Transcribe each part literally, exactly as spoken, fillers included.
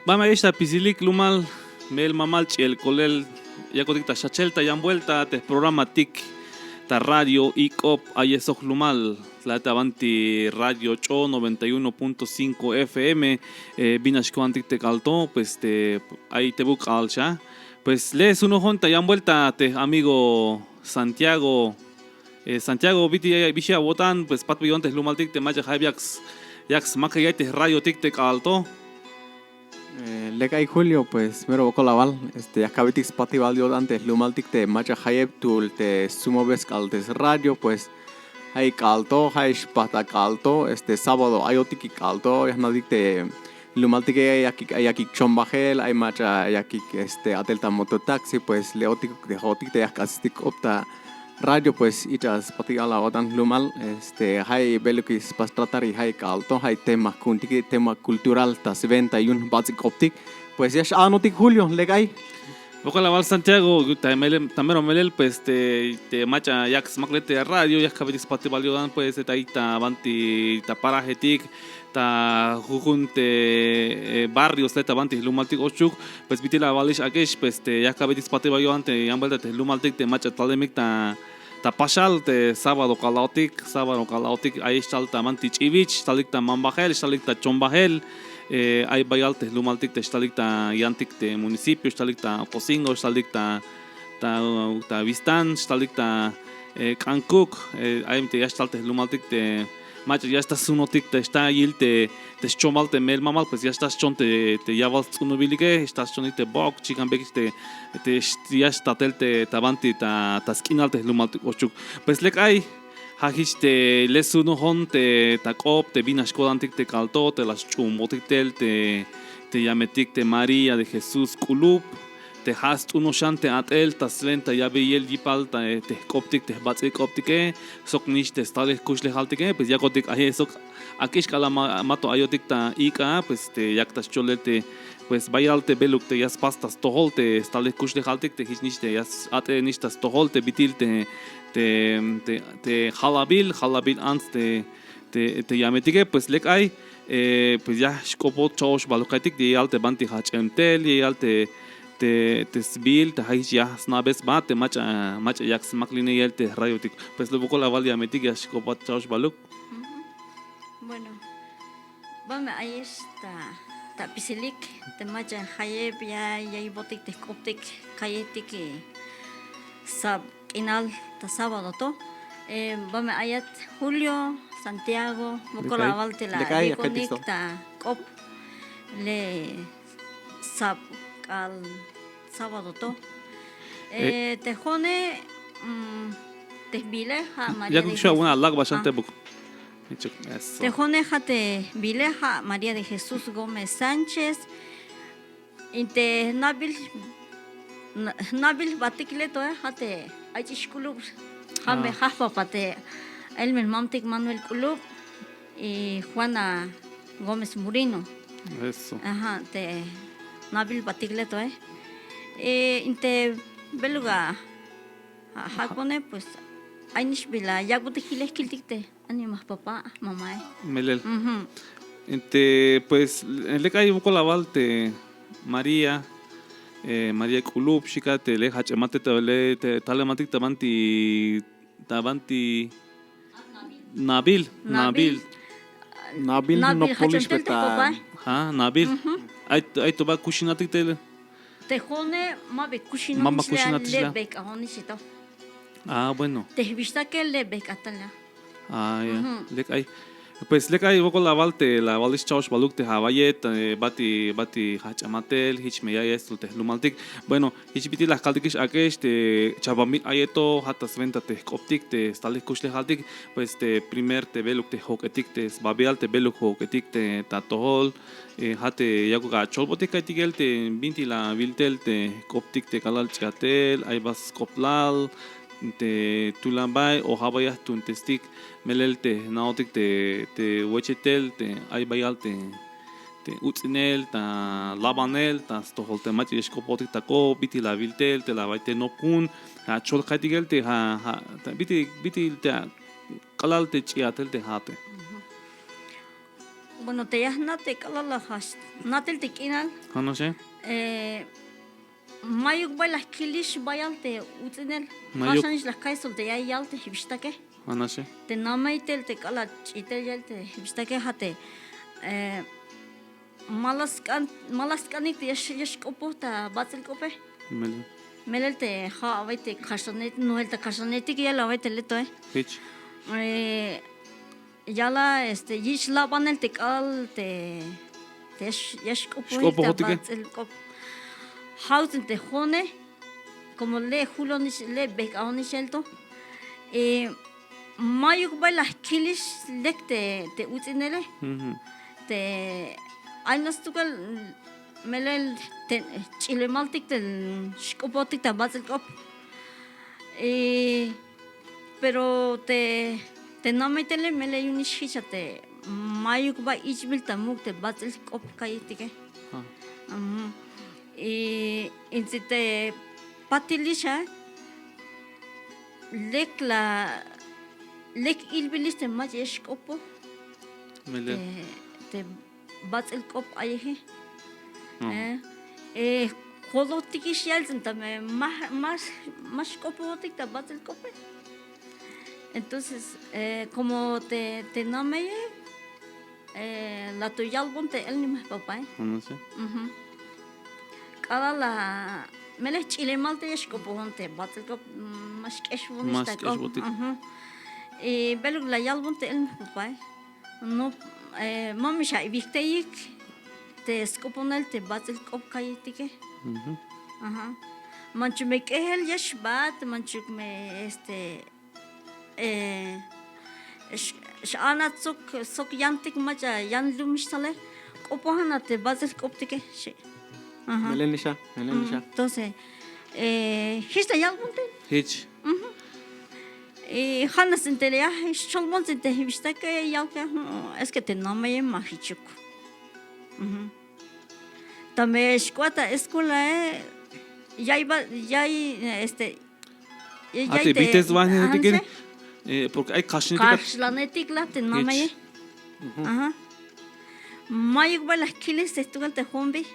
Bame ayex ta pisilik lumal, mel mamal ch'iel kolel, yakotik ta xachel ta yan buelta te jprogramatik ta radio Ik'op ayex sok jlumal, la ta banti radio Ch'o noventa y uno punto cinco F M. Binax ko'tantik te k'aal to, pues te ay tebuk k'aal xa. Pues le' sjunojon ta yan buelta te amigo Santiago. Santiago, bit'il ya, bix ya awo'tan, pues patbey yo'tan te jlumaltik te mach'a jayeb yak smakliy te radiotik te k'aal to. Lek ay Julio, pues mero wokol awal, este, ya ka'betik spatibal yo'tan te jlumaltik te mach'a jayeb tuul te stsumobey sk'aal te sradio, pues jayeb k'aal to, jayeb xpajt ta k'aal to, este, sábado ayotik k'aal to, ya jna'tik te jlumaltike yakik, yakik chombajel, ay mach'a yakik, este, a'tel ta mototaxi, pues le' jo'otik, le' jo'otik te ya jk'asestik k'op ta radio, pues ich'a spatibal awo'tan jlumal, este, jayeb beluk spas tratar y jayeb k'aal to, jayeb tema ku'untike, tema cultural ta swenta yu'un jbats'il k'optik, pues ya x-a'anotik Julio, lek ay. Wokol awal Santiago, ta mero melel, pues te, te mach'a yak smakliy te radio, ya ka'betik spatibal yo'tan, pues te ay ta banti ta parajetik, ta jujun te barrios le' ta banti jlumaltik Oxchuk, pues bit'il awalix ak'ex, pues te ya ka'betik spatibal yo'tan te yan buelta te jlumaltik te mach'a talemik ta ta paxal te sábado k'aal a'totik, sábado k'aal a'totik, ayex xtal ta banti Ch'iwich, xtalik ta Mambajel, xtalik ta Chombajel. Ay bayal te jlumaltik te xtalik ta yantik te municipio, xtalik ta Ocosingo, xtalik ta, ta, ta Huixtán, xtalik ta K'ankuk. Ay te ya xtal te jlumaltik te mach'a ya xtal sjunotik te xtal yil te, te xchombal te mel mamal, pues ya xtal xchon te, te yabal sts'unubilike, xtal xchonik te bok, chikan bek'ix te, te ya xtal tel te ta banti ta, ta sk'inal te jlumaltik Oxchuk. Pues lek ay, ja' jich te le' sjunojon te ta k'op te binax ko'tantik te k'aal to, te la sch'uunbotik tel te, te yametik te María de Jesús K'ulub, te ja' st'unoj xan te a'tel ta swenta yabeyel yipal ta, te jk'optik, te jbats'il k'optike, soknix te stalel jkuxlejaltike, pues yakotik aye sok ak'ix k'alal ma, ma to ayotik ta ik'a, pues te yak ta xcholel te, pues bayal te beluk te ya spas ta stojol te stalel jkuxlejaltik, te jichnix te ya s-a'tejnix ta stojol te bit'il te, te, te, te jalabil, jalabil ants te, te, te yametike, pues lek ay, pues ya xk'opot cha'ox baluk ka'iytik, ya yal te banti jajch'em tel, ya yal te, te, te sbiil te ja' jich ya sna'be sba te mach'a, mach'a yak smaklineyel te radiotik. Pues le' wokol awal yametik, ya xk'opot cha'ox baluk. Bueno, bame ayex ta, ta apisilik te mach'a jayeb ya, ya ya'iybotik te jk'optik ka'iytik sab k'inal ta sábado to. Bame ayat Julio, Santiago, wokol awal te la yikonik ta k'op le' sab k'aal sábado to. Te jo'one, te jbiile ja' María de Jesús. Te jo'one ja' te jbiile ja' María de Jesús Gómez Sánchez. Inte jna'bil, jna'bil jbatik le' to, ja' te ach'ix K'ulub, ja' me jajpapa te elmel mamtik Manuel K'ulub y Juana Gómez Murino. Eso. Ajá, te jna'bil jbatik le' to. Inte beluk a jak'bone, pues aynix bila yak'botik jilel kiltik te anima jpapa, mamae. Melel. Inte pues lek ay wokol awal te María, María K'ulub, xi ka te le' jajch'emat te, le' te talematik ta banti, ta banti Nabil, Nabil. Nabil. Nabil, no jajch'em polish tel te beta. Ja, Nabil. Ay, ay to ba kuxinatik te le'. Te jo'one ma ba kuxinonix le', le' bejk'ajonix to. Ah, bueno. Te jbixtake le' bejk'atal a. Ah, ya. Lek ay. Pues lek ay wokol awal te la awalix cha'ox baluk te ja' awa'iye, bati, bati jajch'emat tel, jich me ya'iyel stul te jlumaltik. Bueno, jich bit'il la jkaltikix ak'ex te chajbanbil a'yej to, ja' ta swenta te jk'optik te stalel jkuxlejaltik, pues te primer te beluk te jojk'etik te sbabial, te beluk jojk'etik te ta atojol, ja' te yakuk acholbotik ka'iytikel te bintik la awil tel te jk'optik te k'alal ch'iat tel, ay ba sk'oplal te tulan bay o ja' bay ya jtuuntestik, melel te jna'ojtik te, te wechetel te ay bayal te, te uts'inel, ta labanel, ta stojol te mach'a ya xk'opotik ta k'op, bit'il la awil tel, te la bay te nop jun, achol ka'iytikel te ja', ja', bit'il, bit'il te k'alal te ch'iat tel te ja'ate. Bueno, te ya jna' te k'alal la jnatel te k'inal. Mayuk bay la jkilix bayal te uts'inel. Mayuk. Jaxanix la jka'y sol te ya yal te jbixtake. Te namey tel te k'alal ch'itel yal te jbixtake ja' te ma la sk'anik te ya xk'opoj ta bats'il k'ope. Melel te ja' away te kaxlanetik, nojel ta kaxlanetik yal away te letoe. Jich. Yala este yich' labanel te k'alal te ya xk'opoj ta bats'il k'op. Ja'uts'in te jo'one, como le' julonix, le' bejk'ajonix yal to. Mayuk bay la jkilix lek te uts'inele. Te ay nax stukel melel te ch'ilemaltik te xk'opotik ta bats'il k'op. Pero te namey tele melel yu'unix jich a te mayuk bay ich'bil ta muk' te bats'il k'op ka'yejtike. Y in ts'i te patilix a lek la lek ilbilix te mach'a ya xk'opoj te bats'il k'op ayeje. Jolotikix yal ts'in tame ma xk'opojotik ta bats'il k'ope. Entonces como te nameye la to yalbon te el nimal jpapae. K'alal la melel ch'ilemal te ya xk'opojon te bats'il k'op, ma xk'exbonix ta k'op. Y beluk la yalbon te el nimal jpapae, no, ma me xawijteyik te sk'oponel te bats'il k'op ka'yejtike. Manchuk me k'ejel ya xbat, manchuk me este x'anat sok yantik mach'a yan lum xtale, k'opojan a te bats'il k'optike xi'. Melel nixa, melel nixa. Entonces jich la yalbon te. Jich. Y ja' nax ts'in te ya xcholbon ts'in te jbixtake, yalke es que te nameye ma jichuk. Tame xk'ot ta escuelae ya iba ya este a te bijteswanejetik, porque ay kaxlanetik la te nameye. Mayuk bay la jkilix te stukel te jo'on bi.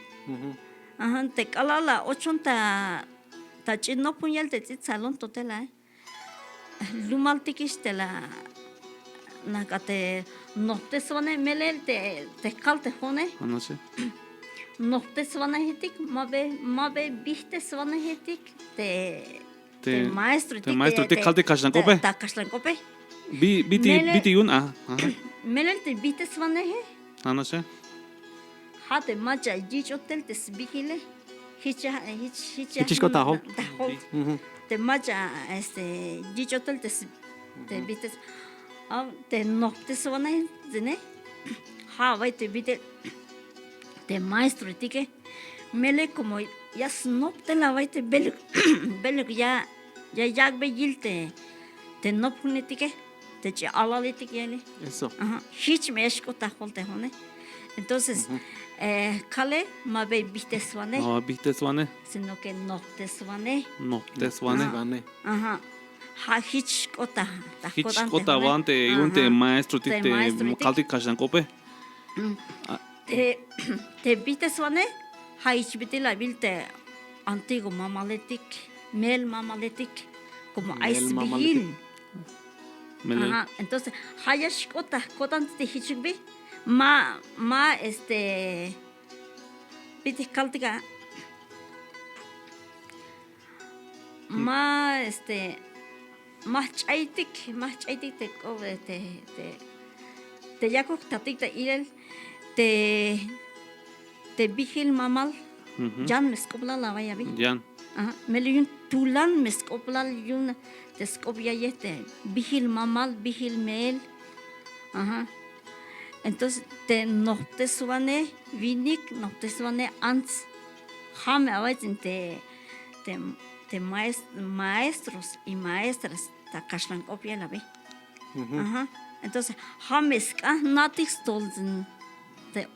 Te k'alal la ochon ta ch'in nopjun yal te ts'in salón to telae, lumaltikix te la naj k'a te nojpteswanej melel te jkal te jo'one. Nojpteswanejetik, ma be ma be bijteswanejetik te te maestroetik, te maestroetik kaltik kaxlan k'ope. Ta kaxlan k'ope. Bit'il yu'un a. Melel te bijteswaneje. Ja' te mach'a yich'ot tel te sbijile. Jich jich jich xk'ot ta jol. Te mach'a este yich'ot tel te bijtes te nojpteswanej ts'ine. Ja' away te bit'il te maestroetike. Melel como ya snop tel away te beluk beluk ya ya yak'bey yil te nopjunetike, te ch'in alaletik yale. Jich me ya xk'ot ta jol te jo'one. Entonces kale ma be bijteswanej. Sino que nojpteswanej. Nojpteswanej. Ja' jich xk'ot ta jich xk'ot ta jo'one. Yu'un te maestroetik te kaltik kaxlan k'ope. Te bijteswanej ja' jich bit'il abil te antiguo mamaletik, me'el mamaletik, como ay sbijil. Entonces ja' ya xk'ot ta ko'tan te jichuk bi. Ma ma este bit'il kaltik a ma este ma jch'aytik ma jch'aytik te k'o te te yakuk jtatik ta ilel te te bijil mamal. Yan me sk'oplal a bay abi. Yan. Melel yu'un tulan me sk'oplal yu'un te sk'op ya'yej te bijil mamal bijil me'el. Entonces te nojpteswanej winik nojpteswanej ants. Ja' me away ts'in te te maestros y maestras ta kaxlan k'op ya'el abi. Entonces ja' me sk'an jna'tik stojol ts'in te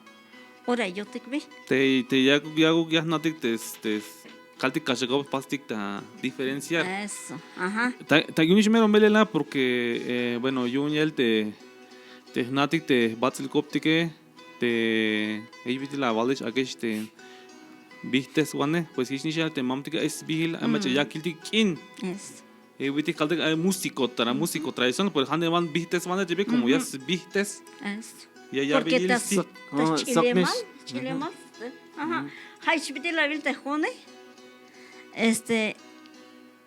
ora yo'tik bi. Te yakuk yakuk ya jna'tik te kaltik kaxlan k'op pastik ta diferenciar. Eso. Ta yu'unix mero melel a porque bueno yu'un ya'el te te jna'tik te jbats'il k'optike. te, ey bit'il la awalix ak'ex te bijteswanej, pues jichnix ya te mamtike ay sbiil, ay mach'a ya kiltik k'in. Ey bit'il kaltik ay músico, ta músico tradicional, pero ja' niwan bijteswanej te bi como ya sbijtes. Ya, ya. Porque ta, ta xch'ilemal, xch'ilemal. Ajá. Ja' jich bit'il la awil te jo'one. Este,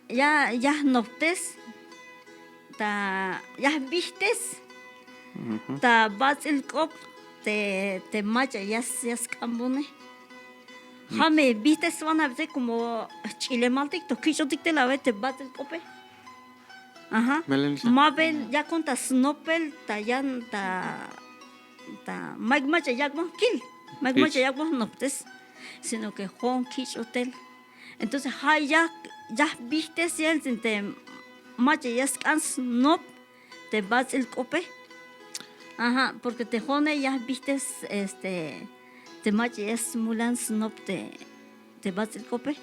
ya, ya jnoptes, ta, ya jbijtes ta bats'il k'op te, te mach'a ya, ya sk'ambone. Ja' me bijteswan a veces como jch'ilemaltik to kich'otik te la awe te bats'il k'ope. Ajá. Ma ba yakon ta snopel ta yan ta, ta mayuk mach'a yak'bon kil, mayuk mach'a yak'bon jnoptes, sino que jo'on kich'o tel. Entonces ja' ya, ya jbijtes yel te mach'a ya sk'an snop te bats'il k'ope. Ajá, porque te jo'one ya jbijtes, este, te mach'a ya smulan snop te, te bats'il k'ope.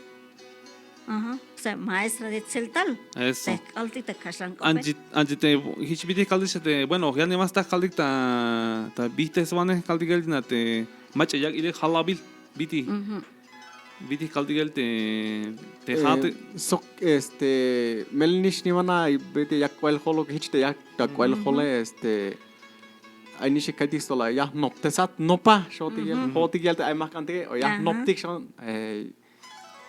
Ajá, o sea, maestra de tzeltal. Eso. Te kaltik ta kaxlan k'ope. Anchi, anchi te, jich bit'il kaltik te, bueno, ya niwan staj kaltik ta, ta bijteswanej kaltik yel te mach'a yak' ilel jalabil, bit'il. Bit'il kaltik yel te, te ja'at sok, este, melel nix niwan a bit'il yak k'oel jol, lo que jich te yak ta k'oel jole, este, ay nix ka'iytik stojol a ya jnoptesat, nopa, xojotik yel, jo'otik yel te ay ma jk'antike, o ya jnoptik, xan, eh,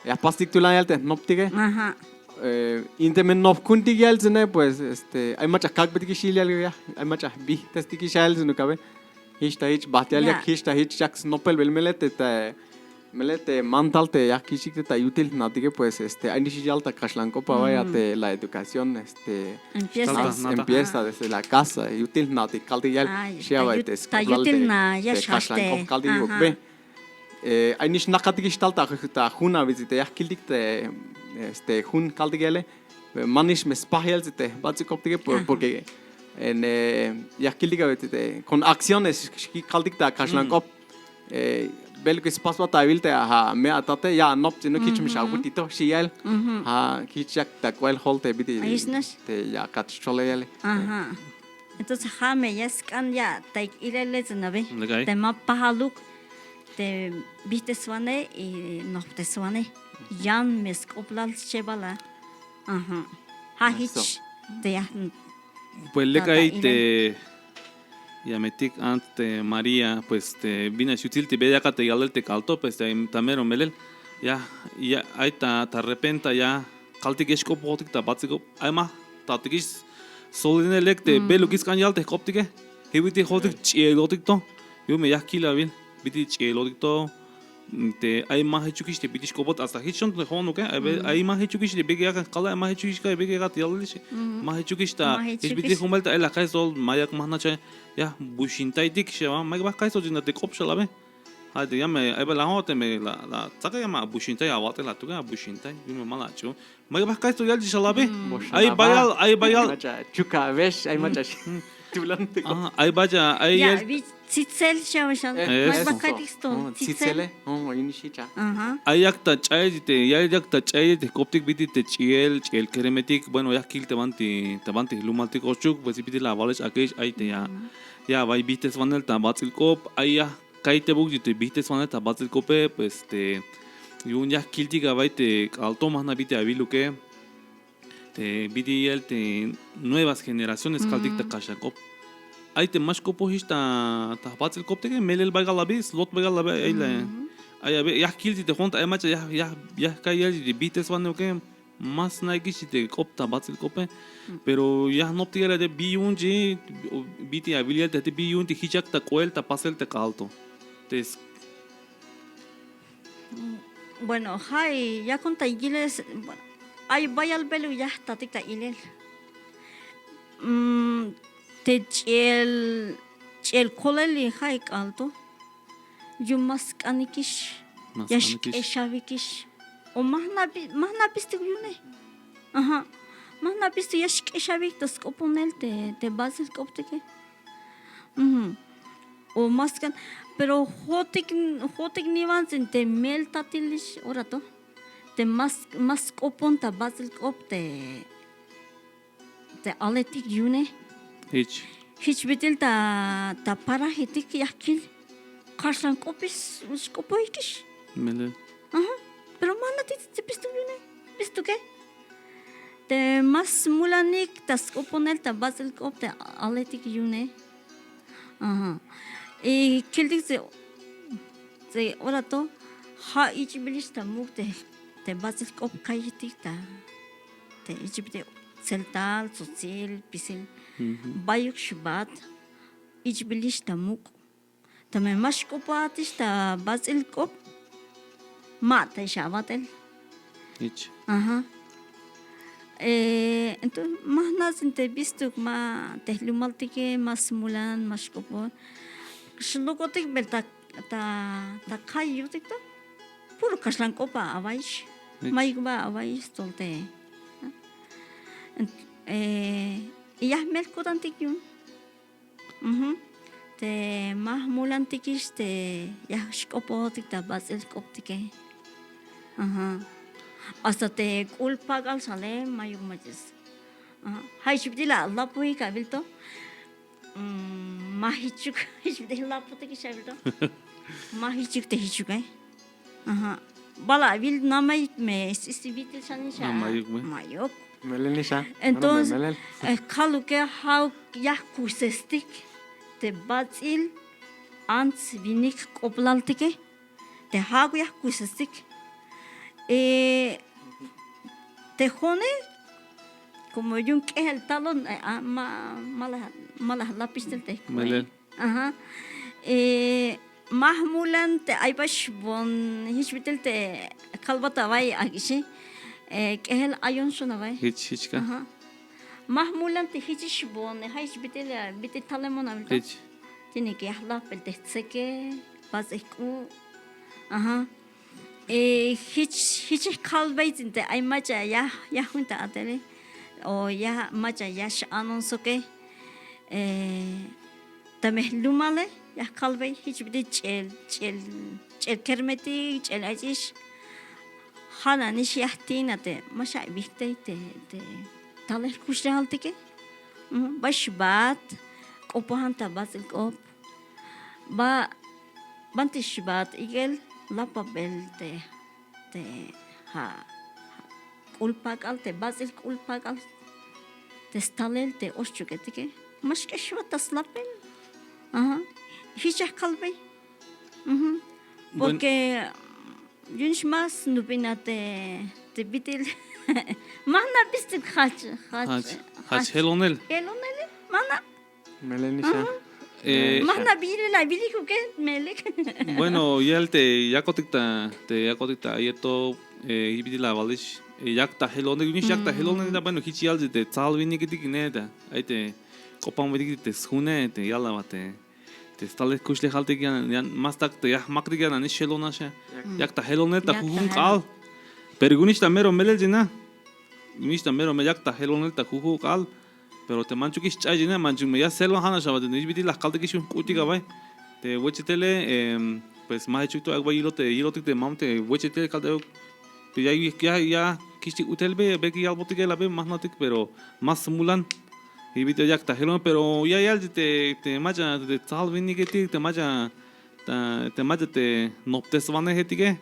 ya jpastik tulan yel te jnoptike. Ajá. Eh, in teme nop ku'untik yel ts'ine, pues, este, ay mach'a kak'betikix yil yel, ya, ay mach'a jbijtestikix yil, sino que a ver, jich ta jich bajt yal yak, jich ta jich yak snopelbel, melel te, te, melel te mantal te ya jkich'tik te ta yutil jna'tike, pues, este, ay nix yal ta kaxlan k'op a, vaya, te la educación, este, empieza desde la casa, yutil jna'tik kaltik yal, xi a, vaya, te sk'oplal te kaxlan k'op kaltik yukbe. Eh, ay nix nakatikix tal ta, ta jun a veces te ya jkiltik te, este, jun kaltik yale, ma nix me spaj yel te bats'il k'optike, por-, porque en, eh, ya jkiltik a veces te, con acciones, xki kaltik ta kaxlan k'op. Eh, beluk spasbat ta awil te ja' me atate, ya anop, sino jich me xawut to, xi yal. Ja' jich yak ta k'oel jol te bit'il te ya akat xcholel yale. Ajá. Entonces ja' me ya sk'an ya ta ilel ts'in abi. Te ma pajaluk te bijteswanej y nopteswanej. Yan me sk'oplal xchebal a. Ajá. Ja' jich te ya. Pues lek ay te ya metik ants te María, pues te bin nax yutsil te bi yakat te yalel te k'aal to, pues te ta mero melel. Ya, ya ay ta, ta repenta ya kaltik ya xk'opojotik ta bats'il k'op. Ay ma jtatikix solinel lek te beluk sk'an yal te jk'optike. Ji' bit'il jo'otik ch'ielotik to. Yu'un me ya jkil awil bit'il ch'ielotik to. Te ay ma jichukix te bit'il xk'opot, hasta jich xan te jo'on uke, ay ma jichukix te bit'il yakat kale, ay ma jichukix ka bit'il yakat yalelix. Ma jichukix ta jich bit'il jumel te ay la ka'iy stojol, ma yak ma jnachaj, ya buxintaytik xi a, ma yak ba ka'iy stojol te k'op xalabe. Ja' te ya me ay ba la jo'on te me la, la tsaka ya ma abuxintay, awat'el atuke abuxintay, yu'un me ma la ach'uun. Ma yak ba ka'iy stojol yal te xalabe. Ay bayal, ay bayal. Ay mach'a chuka abex, ay mach'a tulan te k'op. Ay bayal, ay yal. Tsitsel xi a, ma yak ba ka'iy stojol tsitsele. Ay yak ta ch'ayel te, ya yak ta ch'ayel te jk'optik bit'il te ch'iel, ch'iel keremetik, bueno, ya jkil te banti, te banti jlumaltik Oxchuk, pues bit'il la awalex ak'ex ay te ya, ya away bijteswanel ta bats'il k'op, ay ya ka'iytebuk te bijteswanel ta bats'il k'ope, pues te yu'un ya jkiltik away te k'aal to, ma jna' bit'il awiluke. Te bit'il yal te nuevas generaciones kaltik ta kaxlan k'op. Ay te ma xk'opojix ta, ta jbats'il k'optike, melel bayal abi, slot bayal abi, ay la, ay abi, ya jkil te jo'on te ay mach'a ya, ya, ya jka'iyel te bijteswanejuke, ma sna'ikix te k'op ta bats'il k'ope. Pero ya jnoptik yal te bi yu'un chi, bit'il awil yal te bi yu'un te jich yak ta k'oel ta pasel te k'aal to. Te Bueno, ja' y yakon ta yilel, bueno, ay bayal beluk ya jtatik ta ilel. Mm, te ch'iel, ch'iel kolel y ja' k'aal to. Yu'un ma sk'anikix, ya xk'exawikix. O ma jna' bi-, ma jna' bistik yu'une. Ajá. Ma jna' bistik ya xk'exawik ta sk'oponel te, te bats'il k'optike. Ujú. O ma sk'an, pero jo'otik, jo'otik niwan ts'in te mel tatilix ora to. Te ma, ma sk'opon ta bats'il k'op te, te aletik yu'une. Jich. Jich bit'il ta, ta parajetik ya jkil. kaxlan k'opix xk'opojikix. Melel. Ajá. Pero ma jna'tik te bistuk yu'une, bistuke. Te ma smulanik ta sk'oponel ta bats'il k'op te aletik yu'une. Ajá. Y kiltik te, te ora to ja' ich'bilix ta muk' te, te bats'il k'op kayejtik ta, te ich'bil te tseltal, tsotsil, pisil. Bayuk xbaat ich'bilix ta muk'. Teme ma xk'opojatix ta bats'il k'op, ma' ta ix abat'el. Jich. Ajá. Eh, entonces ma jna'tzin te bistuk, ma te jlumaltike ma smulan, ma xk'opoj. Xlokotik bel ta, ta, ta calleotik to. Puro kaxlan k'op awaix. Jich. Mayuk ba awaix tol te. Eh, y ya jmel ko'tantik yu'un. Ujú. Te ma jmulantikix te ya xk'opojotik ta bats'il k'optike. Ajá. Hasta te k'ul pak'al xale, mayuk mach'a. Ajá. Ja' jich bit'il alapojik awil to. Mm, ma jichuk, jich bit'il lapotikix awil to. Ma jichuk te jichuke. Ajá. Bal awil namay me sts'istik bit'il xan ixa. Mayuk me. Mayuk. Melel nixa. Entonces, eh, kaluk ja' ya jkuxsestik te bats'il ants winik jk'oplaltike. Te ja'uk ya jkuxsestik. Eh, te jo'one, como yu'un k'ejel talon, eh, ah, ma, ma la, ma la lapix tel te. Melel. Ajá. Eh, ma jmulan te ay ba xboon jich bit'il te kalbat awa'iy ak'ixi. Eh, k'ejel ayon xan awa'iy. Jich, jich ka. Ajá. Ma jmulan te jich xboon, ja' jich bit'il, bit'il talemon awil to. Jich. Tiene que ya jlapbel te jtseke, bats'il k'u'. Ajá. Eh, jich, jich jkalbey ts'in te ay mach'a ya, ya jun ta a'tele. O ya mach'a ya x-a'non soke. Eh, teme jlumale, ya jkalbey, jich bit'il ch'el, ch'el, ch'el kermetik, ch'el ach'ix. Ja' nanix ya jti'in a te, ma xawil tey te, te talel jkuxlejaltike. Ujú, ba xbaat, k'opojan ta bats'il k'op. Ba, banti xbaat ik'el, lapabel te, te ja', ja' k'ul pak'al, te bats'il k'ul pak'al, te stalel te och chuk'etike. Ma xk'exbat ta slapel. Ajá. Jich ya jkalbey. Ujú. Bueno. Porque yu'un ix ma snupin a te, te bit'il. Ma jna' bistuk jajch, jajch, jajch jelonel. Jelonel, ma jna'. Melel nixa. Ajá. Eh, ma jna' bilel awilik uke, melel. Bueno, yal te yakotik ta, te yakotik ta ayeto, eh, bit'il abalix, eh, yak ta jelonel, yu'un ix yak ta jelonel, bueno, jich yal te tsajal winiketik ine ta, ay te k'opan winiketik te sjune, te yal aba te te stalel kuxlejaltik yan, yan ma stak' te ya jmaktik ya nanix jelon a xa. Yak ta jelonel ta jujun k'aal. Pero yu'un ix ta mero melel ts'in a. Yu'un ix ta mero melel yak ta jelonel ta jujun k'aal. Pero te manchukix ch'ay ts'in a, manchuk me ya sjelon, ja'nax aba te nix bit'il la jkaltikix yu'un jk'u'tik abey. Te wechetele, em, pues ma jichuk to, ak'bey yilot te, yilotik te mam te wechetele kaltik. Te ya, ya, ya kixtik ut'el be, bek yalbotik el abi, ma jna'tik, pero ma smulan. Y bit'il yak ta jelon, pero ya yal te, te mach'a te tsajal winiketik, te mach'a, ta, te mach'a te nopteswanejetike,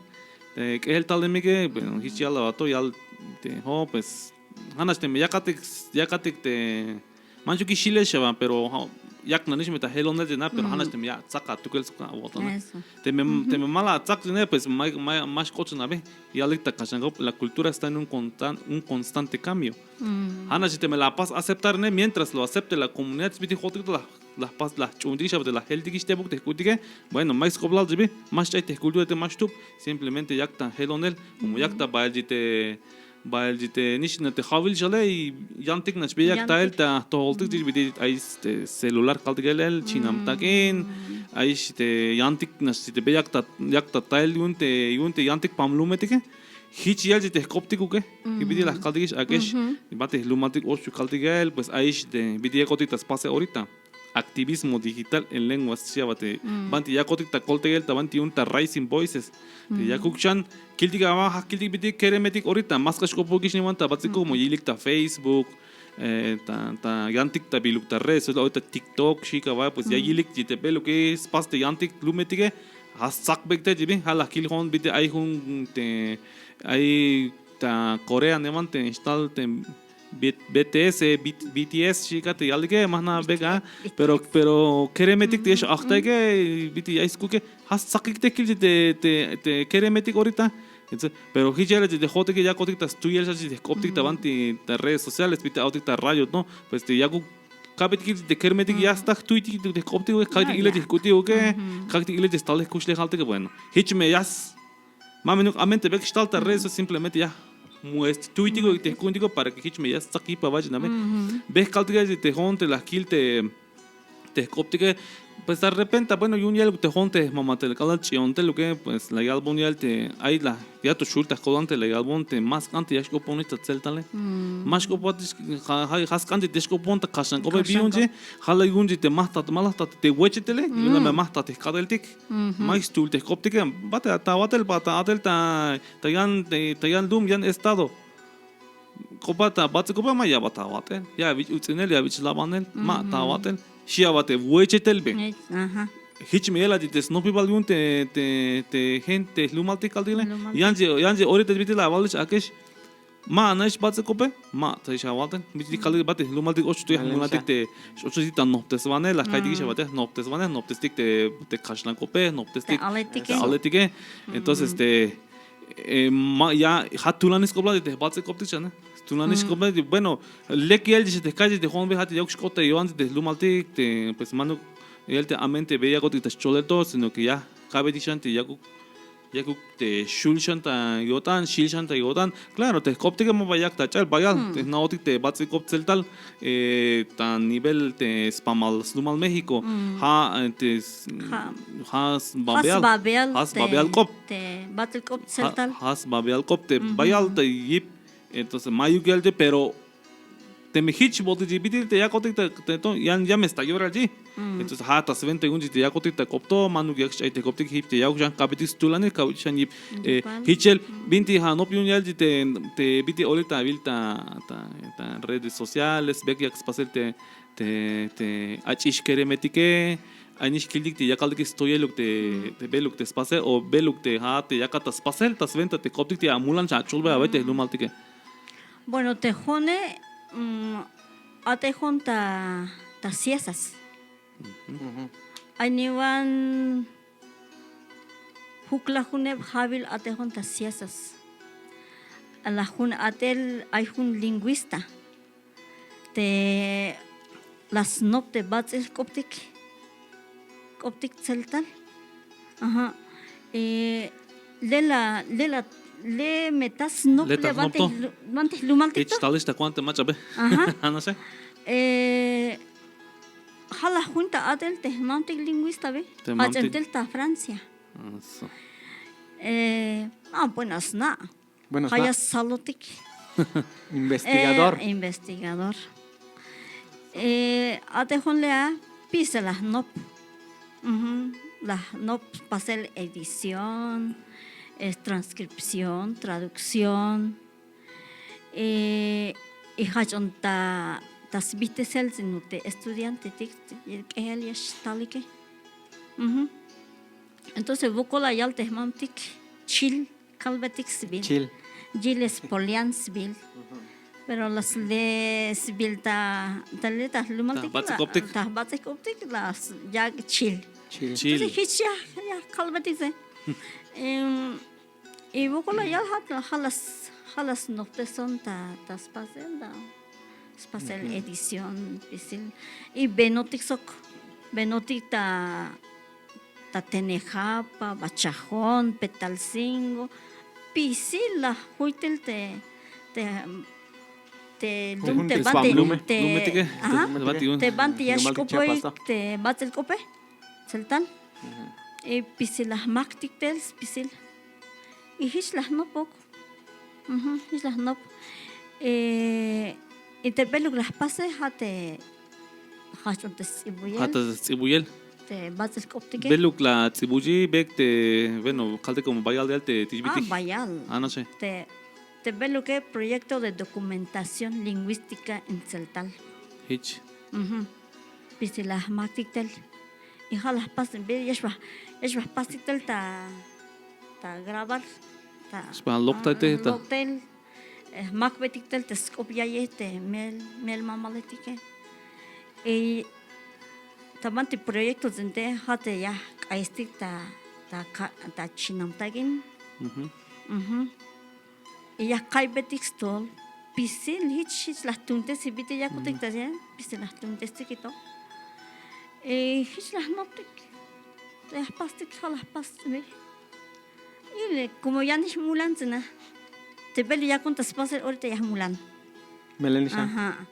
te k'ejel talemike, bueno, jich yal aba to, yal te, jo, pues, ja'nax teme yakatik, yakatik te, manchukix yilel xa aba, pero, jo, yak nanix me ta jelonel te na, pero ja'nax teme ya atsak atukel sok awo'tan a. Teme, teme ma la atsak te na, pues, ma, ma, ma xk'ot xan abi, yalik ta kaxlan k'op, la cultura está en un constan-, un constante cambio. Ja'nax teme la apas aceptar ine, mientras lo acepte la comunidad, bit'il jo'otik la, la jpas, la jch'uuntikix aba te la jeltikix tebuk te jk'u'tike, bueno, mayuk sk'oplal te bi, ma xch'ay te jcultura te ma xtub, simplemente yak ta jelonel, como yak ta bael te, bael te nix na te ja'wil xale, y yantik nax bi yak tael ta jtojoltik te bit'il ay te celular kaltik el, chinam tak'in, ay te yantik nax te bi yak ta, yak ta tael yu'un te, yu'un te yantik pamlumetike. Jich yal te jk'optik uke, y bit'il la jkaltikix ak'ex, ba te jlumaltik och kaltik el, pues, ayix te bit'il yakotik ta spasel orita. Activismo digital en lenguas, xchi aba te, banti yakotik ta koltayel ta banti yu'un ta Rising Voices. Te yakuk xan, kiltik aba, ja' kiltik bit'il keremetik orita, ma sk'ax k'opojikix niwan ta bats'il k'op, como yilik ta Facebook, eh, ta, ta yantik ta biluk ta redes sociales, ahorita TikTok, xi kaba, pues ya yilik te beluk spas te yantik lumetike, ja' stsakbeyik te, ja' la jkil jo'on bit'il ay jun te, ay ta Corea newan te xtal te B-, BTS, B-, BTS xi ka te yalike, ma jna' bek a, pero, pero keremetik te ya x-ajtayike, bit'il ya ay skuke, ja' stsakik te jkil te, te, te keremetik ahorita. Entonces, pero jich ya'el te jo'otike yakotik ta stuyel xan te jk'optik ta banti ta redes sociales, bit'il a'otik ta radio, ¿no? Pues te yakuk kabetik te keremetik ya sta jtuytik te jk'optik, kak'tik ilel te jk'u'tik, kak'tik ilel te stalel jkuxlejaltike, bueno. Jich me ya s- Ma menuk amen te bek xtal ta redes, simplemente ya muest tuytiko te jku'untiko para que jich me ya stsak yip awach' nabe. Bek kaltike te jo'on te la jkil te, te jk'optike, pues de repente, bueno, yu'un ya'el te jo'on te jmamatel k'alal ch'iontel uke, pues la yalbon ya'el te ay la, ya to xul ta ko'tan te la yalbon te ma sk'an te ya xk'oponix ta tseltale. Ma xk'oponix, ja, ja, ja sk'an te ya xk'opon ta kaxlan k'ope, bi yu'un chi, ja' la yu'un chi te ma jtat, ma la jtat te wechetele, yu'un la me ma jtat te jk'ateltik. Ma stuul te jk'optike, bat ta awat'el, bat ta awat'el ta, ta yan, te, ta yan lum, yan estado. K'opa ta bats'il k'ope, ma ya bat ta awat'el. Ya awich' uts'inel, ya awich' labanel, ma ta awat'el. Xi a bat te wechetel be. Jich me ya'el a te snopibal yu'un te, te, te gente jlumaltik kaltile. Yan chi, yan chi orita bit'il la awalix ak'ex. Ma anaix bats'il k'ope, ma ta ix awat'el. Bit'il kaltik bat te jlumaltik, och to ya jmulantik te, och to ya ta nopteswanej, la ka'iytik ix a bat te nopteswanej, noptestik te, te kaxlan k'ope, noptestik te aletike. Entonces, este, eh, ma, ya, ja' tulanix sk'oplal te bats'il k'optik xane. Tulanix sk'oplal, bueno, lek ya'el te ka'iytik te jo'on be, ja' te yakuk xk'ot te yo'tan te jlumaltik te, pues, manuk ya'el te amen te be yakotik ta scholel to, sino que ya, kabetik xan te yakuk yakuk te xul xan ta yo'tan, xil xan ta yo'tan. Claro, te jk'optike ma ba yak ta ch'el, bayal te jna'otik te bats'il k'op tseltal, eh, ta nivel te spamal slumal México. Ja', eh, te s-, ja' sbabial, ja' sbabial k'op. Te bats'il k'op tseltal. Ja' sbabial k'op te bayal te yip. Entonces, ma'yuk ya'el te, pero teme jich botik bit'il te yakotik te, te to, ya, ya me sta yoral chi. Entonces, ja' ta swenta yu'un chi te yakotik ta k'op to, manuk yak xch'ay te jk'optik, jich te yakuk xan kabetik stulanil, kabetik xan yip. Eh, jichel, binti ja' nop yu'un ya'el chi te, te bit'il orita awil ta, ta, ta redes sociales, bek yak spasel te, te, te ach'ix keremetike, aynix kiltik te ya kaltik stoyeluk te, te beluk te spasel, o beluk te ja' te yakat ta spasel, ta swenta te jk'optik te amulan xan acholbey awa'y te jlumaltike. Bueno, te jo'one, mm, a'tejon ta, ta Ciesas. Ay niwan juklajuneb ja'wil a'tejon ta Ciesas. La jun a'tel ay jun lingüista. Te la snop te bats'il k'optik, k'optik tseltal. Ajá. Eh, le la, le la, le me ta snop le banti jlu-, banti jlumaltik to. Jich tal ix ta ku'untik mach'a be. Ajá. Ja'naxe. Eh, ja' la jun ta a'tel te jna'ontik lingüista be. Jajch'em tel ta Francia. Eh, ah, bueno, sna'. Bueno, ja' ya salotik. Investigador. Eh, investigador. Eh, a'tejon le a, pisil la jnop. Ujú. La jnop pasel edición, eh, transcripción, traducción. Eh, y jajch'on ta, ta sbijtesel, sino te estudiantetik, k'ejel ya xtalike. Ujú. Entonces, wokol la yal te jmamtik, Chil. Kalbetik sbiil. Chil. Gilles Polian sbiil. Pero la sle sbiil ta, ta le ta jlumaltik, ta jbats'il k'optik, la s-, ya Chil. Chil. Entonces, jich ya, ya kalbetik se. Em, y wokol la yal ja', ja' la s-, ja' la snopteson ta, ta spasel, ta spasel edición, spisil. Y benotik sok, benotik ta ta Tenejapa, Bachajón, Petalcingo, spisil la juytel te, te, te lum te banti, te, ajá, te banti ya xk'opoy te bats'il k'ope tseltal. Y spisil la jmaktik tel spisil. Y jich la jnopok. Ujú, jich la jnop. Eh, y te beluk la jpase, ja' te jajch'on te sts'ibuyel. Ja' te sts'ibuyel. Te bats'il k'optike. Beluk la ts'ibuyi, bek te, bueno, kaltik como bayal yal te, te bit'il. Ah, bayal. Ah, no sé. Te, te beluke proyecto de documentación lingüística en tzeltal. Jich. Ujú. Pisil la jmaktik tel. Y ja' la jpas, ya xba, ya xba jpastik tel ta, ta grabar, ta, xba lok'tay te, ta lok'tel, eh, jmakbetik tel te sk'op ya'yej te mel, mel mamaletike. Y ta banti proyecto ts'in te ja' te ya jk'aystik ta, ta ka-, ta chinam tak'in. Ujú. Ujú. Y ya jka'ybetik stojol, pisil jich, jich la jtuuntestik bit'il yakutik ta, pisil la jtuuntestik to. Y jich la jnoptik. Ya jpastik, ja' la jpas ts'in. Y le, como yanix jmulan ts'in a. Te bel yakon ta spasel orita ya jmulan. Melel nix a. Ajá.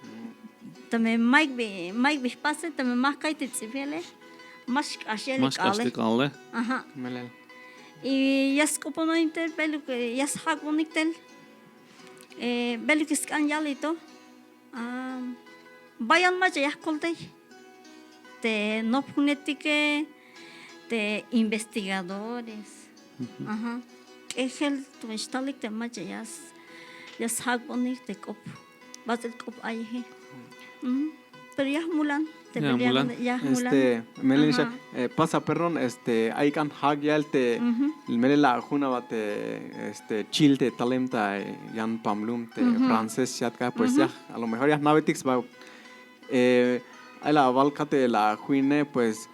Teme mayuk bi, mayuk bi jpasel, teme ma jka'y te ts'ibele, ma xk'ax ya'el k'aale. Ma xk'ax te k'aale. Ajá. Melel. Y ya sk'opononik tel, beluke ya sjak'bonik tel. Eh, beluke sk'an ya'el to. Ah, bayal mach'a ya jkoltay. Te nopjunetike, te investigadores. Ujú. Ajá. K'ejel to xtalik te mach'a ya s-, ya sjak'bonik te k'op. Bats'il k'op a'yeje. Ujú. Pero ya jmulan, te ya jmulan. Ya jmulan. Este, melel nix a, ajá, eh, pasa, perdón, este, ay k'an jak' ya'el te, ujú, melel la jun aba te, este, chil te talem ta, eh, yan pamlum te, ujú, francés xchihat k'a, pues, ujú, ya, a lo mejor ya jna'betik sba, eh, ay la awal k'a te la ajoine, pues,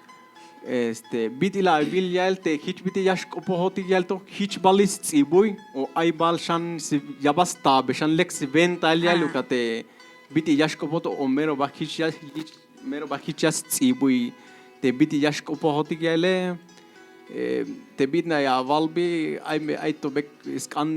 este, bit'il la awil ya'el te jich bit'il ya xk'opojotik ya'el to, jich bal sts'ibuy, o ay bal xan si-, ya bal stabe xan lek swentail ya'el, ah, uka te bit'il ya xk'opot o mero ba jich ya, jich, mero ba jich ya sts'ibuy te bit'il ya xk'opojotik ya'ele, eh, te bit'il ya awal bi, ay me, ay to bek sk'an,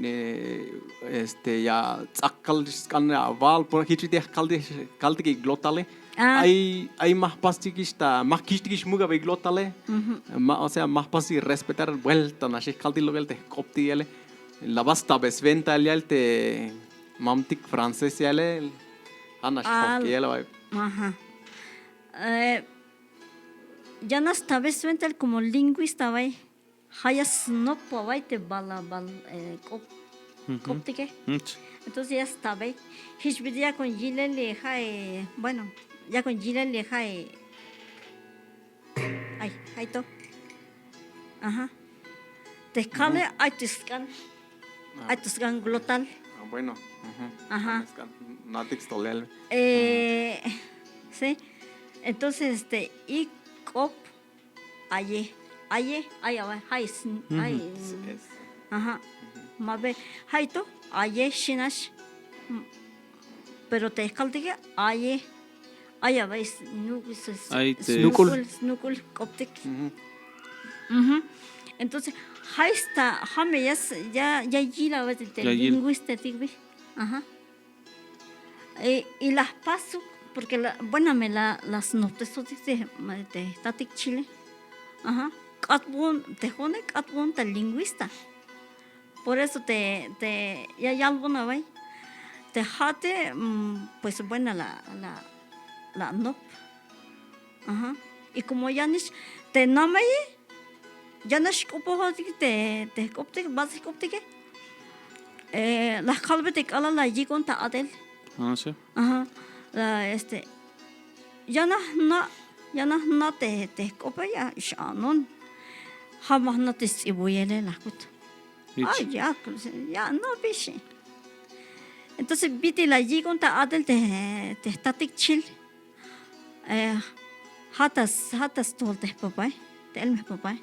eh, este, ya ts'ak kal sk'an awal, pero jich bit'il ya kaltik, kaltik glotale. Ah. Ay, ay ma jpastikix ta, ma jkich'tikix muk' aba glotale. Ujú. Ma, o sea, ma jpastik respetar, buelta nax kaltik lok'el te jk'optik ya'ele. La bal stabe swentail ya'el te mamtik francés ya'ele, ja' nax jok ya'el abay. Ajá. Eh, ya nax stabe swentail como lingüista abay. Ja' ya snop abay te bal a bal, eh, k'op, ujú, k'optike. Entonces ya stabe. Jich bit'il yakon yilel, eh, ja', eh, bueno, yakon yilel, eh, ja', eh, ay, ay to. Ajá. Te kale, ujú, ay to sk'an. Ah. Ay to sk'an glotal. Ah, bueno. Ujú. Ajá. Ay to sk'an, natik stolel. Eh, ujú, sí. Entonces, este, y k'op, aye, aye, ay, awe, ay, sn-, ujú, ay, es, es, ajá. Ujú. Ma be, ay to, aye, xinax. Pero te kaltike, aye. Ay, a veces, nu-, s-, s-, ay, te snuk'ul, snuk'ul k'optik. Ujú. Ujú. Entonces, ja' esta, ja' me ya s-, ya, ya yil a veces te, ya yil, lingüistatik bi. Ajá. Y, y la jpasuk, porque la, bueno, me la, la snoptesotik te, te jtatik chile. Ajá. K'atbon, te jo'one k'atbon ta lingüista. Por eso te, te ya yalbon abay. Te ja'ate, mm, pues buena la, la, la nop. Ajá. Y como yanix te nameye, ya nax k'opojotik te, te jk'optik, bats'il jk'optike. Eh, la jkalbe te k'alal la yik'on ta a'tel. Ah, sí. Ajá. La, este, ya nax jna', ya nax jna' te, te jk'ope ya x-a'non. Ja' ma jna' te sts'ibuyele la jkut. Ay, ya, ya, no, bixi. Entonces, bit'il la yik'on ta a'tel te, te jtatik chil. Eh, ja' ta, ja' ta stojol te jpapae, te elme jpapae.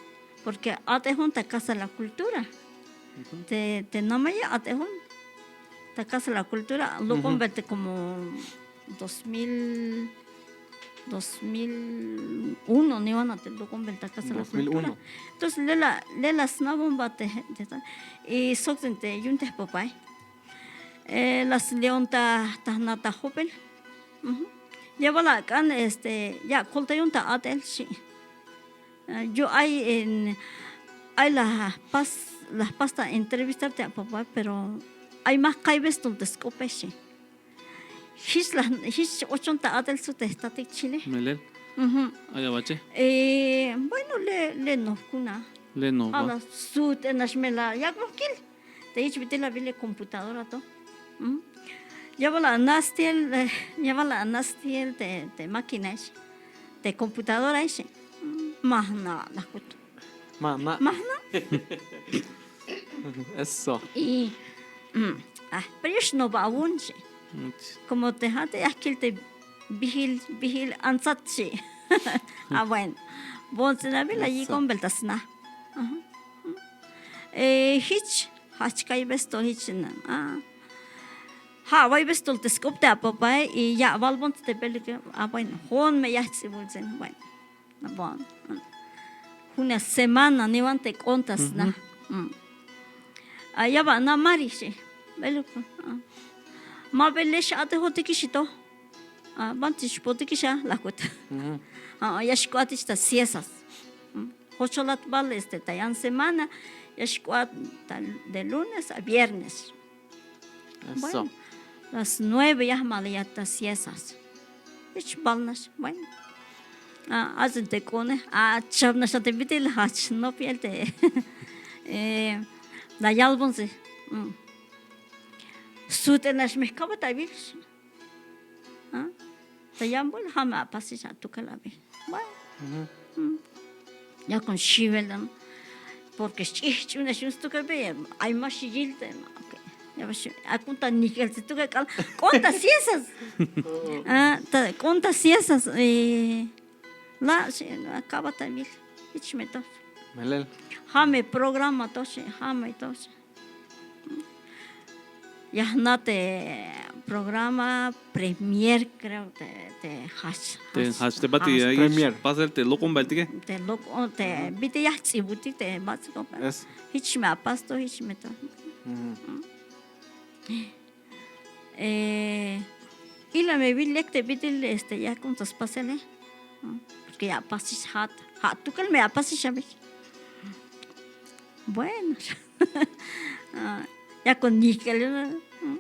Porque a'tejon ta Casa la Cultura. Ujú. Te, te nameye a'tejon ta Casa la Cultura. Ujú. Lok'ombe te como dos mil, dos mil uno, niwan a te lok'ombe ta Casa la Cultura. Dos mil uno. Entonces, le' la, le' la sna'bon ba te, te, y sok ts'in te yu'un te jpapae. Eh, la sle'on ta, ta jna' ta jobel. Ujú. Ya bal ak'an, este, ya akoltayon ta a'tel, xi'. Eh, yo ay, en, ay la jpas, la jpas ta entrevistar te apapá, pero ay ma jka'ybe stojol te sk'ope, xi'. Jich la, jich ochon ta a'tel sok te jtatik chile. Melel. Ujú. Ay awache. Eh, bueno, le', le' nojk'un a. Le' nojk'un a. Ja' la sujt'el nax me la yak'bon kil. Te jich bit'il la awil te computadora to. Mm. Ya bal la anas tel, eh, ya bal la anas tel te, te máquina ex, te computadora ex. Mm, ma jna', la jkut. Ma jna'. Ma jna'. Eso. Y, mm, ah, pero ya xnoba awun xi. Much. Como te ja' te ya kil te bijil, bijil antsat xi. Ah, bueno. Bon ts'in awil la yik'on bel ta sna. Ajá. Eh, jich, jajch ka'ybe stojich na. Ah. Ja' awa'ybe stol te sk'op te apapae y ya awalbon te beluk. Ah, bueno, jo'on me ya jts'ibul ts'in. Bueno. Bon. Jun a semana niwan te k'oon ta sna. Mm. Ah, ya ba ana Mari xi. Beluk. Ah. Ma bel ya x-a'tejotikix to. Ah, banti xpotikix a, la jkut. Ah, ya xk'oatix ta Ciesas. Mm. Jocholat bal, este, ta yan semana, ya xk'oat ta de lunes a viernes. Eso. Bueno, las nueve ya jmaliyat ta Ciesas. Jich bal nax, bueno. Ah, ats'in te k'oone, ah, chab nax a te bit'il jajch nopiel te, eh, la yalbon ts'i. Mm. Sujt'el nax me jkabat awil. Ah, ta yan bal, ja' me apasix a tukel abi. Bueno. Mm. Yakon xiwel, porque xch'ijch'unax yu'un stukel abi, ay ma xi yil te, ok. Ya ba xi, ak'un ta nijk'el te tukel k'alal, k'oon ta Ciesas. Ah, ta, k'oon ta Ciesas, eh, la, xi, akabat awil, jich me to. Melel. Ja' me programa to xi, ja' me to xi. Ya jna' te programa premier, creo, te, te jajch. Te jajch, te bati ya jajch. Premier. Pasel te lok'ombaeltike. Te lok'om, te bit'il ya jts'ibutik te bats'il k'op. Es. Jich me apas to, jich me to. Eh, ila me awil lek te bit'il, este, yakon ta spasele. Porque ya apasix ja'at, ja'at tukel me apasix abi. Bueno. Ah, yakon nijk'el, mm.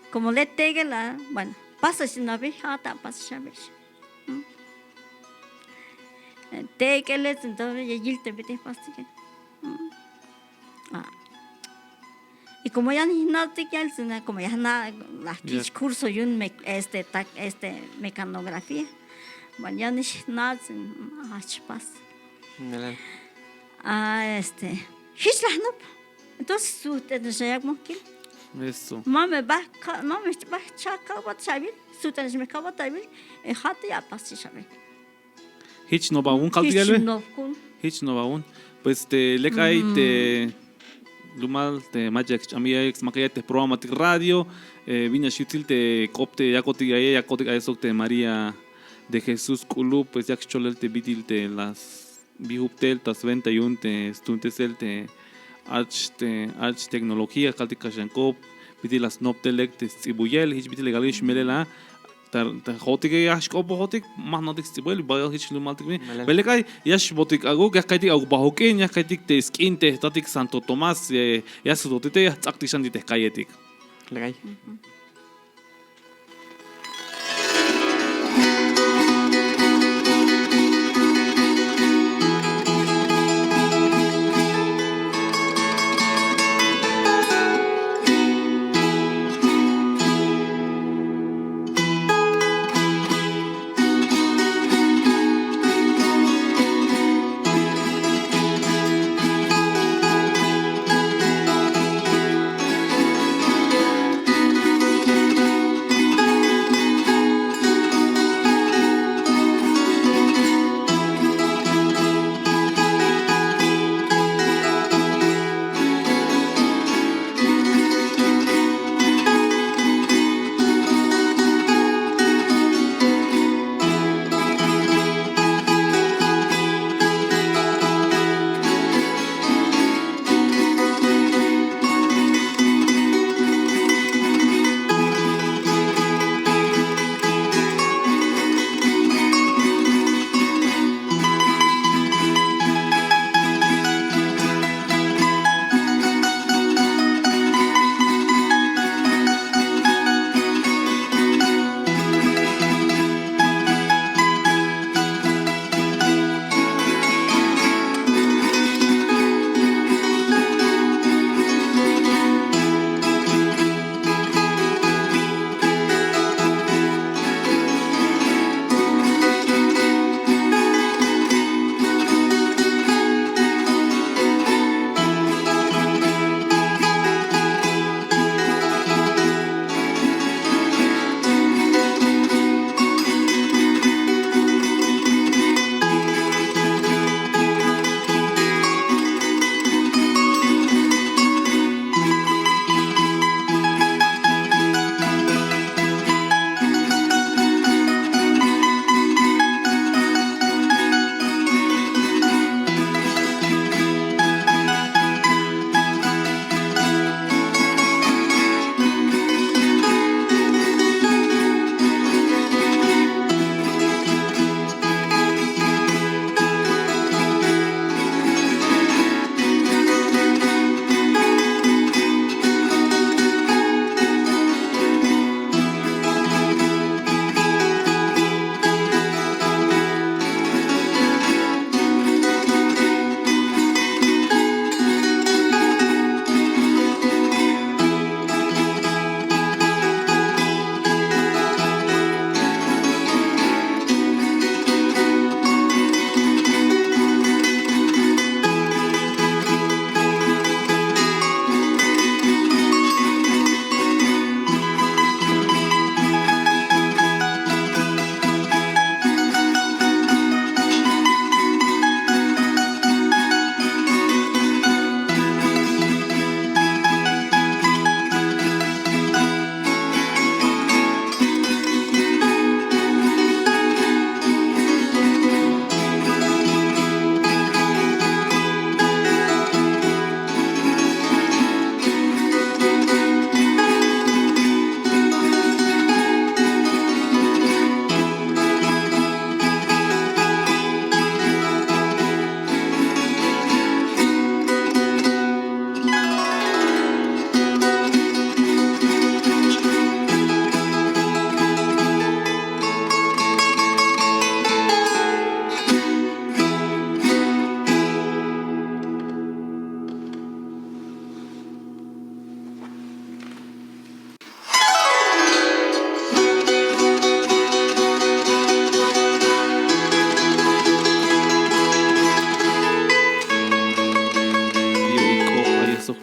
Como le' tek'el a, bueno, pasa xin abi, ja'at apasix abi. Mm. Eh, tek'el le', entonces ya yil te bit'il jpastike. Mm. Ah. Y como ya nix jna'tik yal, como ya jna' la jkich curso yu'un me-, este, ta-, este, mecanografía. Bueno, ya nix jna' ts'in, mm, jajch pas. Melel. Ah, este, jich la jnop. Entonces, sujt'el nax a yak' mojkil. Eso. Ma me ba ka-, ma me ba jcha' ka'bat xawil, sujt'el nax me ka'bat awil, eh, ja'at ya apasix abi. Jich noba awun kaltik yalbe. Jich noba awun. Jich noba awun. Pues te lek ay te lumal te mach'a yak xch'ambey ay, smak'ay ay te jprogramatik radio, eh, bin nax yutsil te k'op te yakotik ay, yakotik ay sok te María de Jesús K'ulub, pues yak xcholel te bit'il te la sbijub tel ta swenta yu'un te stuuntesel te ach, te ach tecnología, kaltik kaxlan k'op, bit'il la snop tel lek te sts'ibuyel, jich bit'il la yalix melel a, ta, ta jo'otike ya xk'opojotik, ma jna'tik sts'ibuyel, bayal jich lumaltik bi. Melel. Belek ay, ya xbootik ak'uk, ya ka'ytik ak'uk bajuk'in, ya ka'ytik te sk'in te jtatik Santo Tomás, eh, ya sujtotik te, ya jts'aktik xan te jk'ayetik. Belek ay.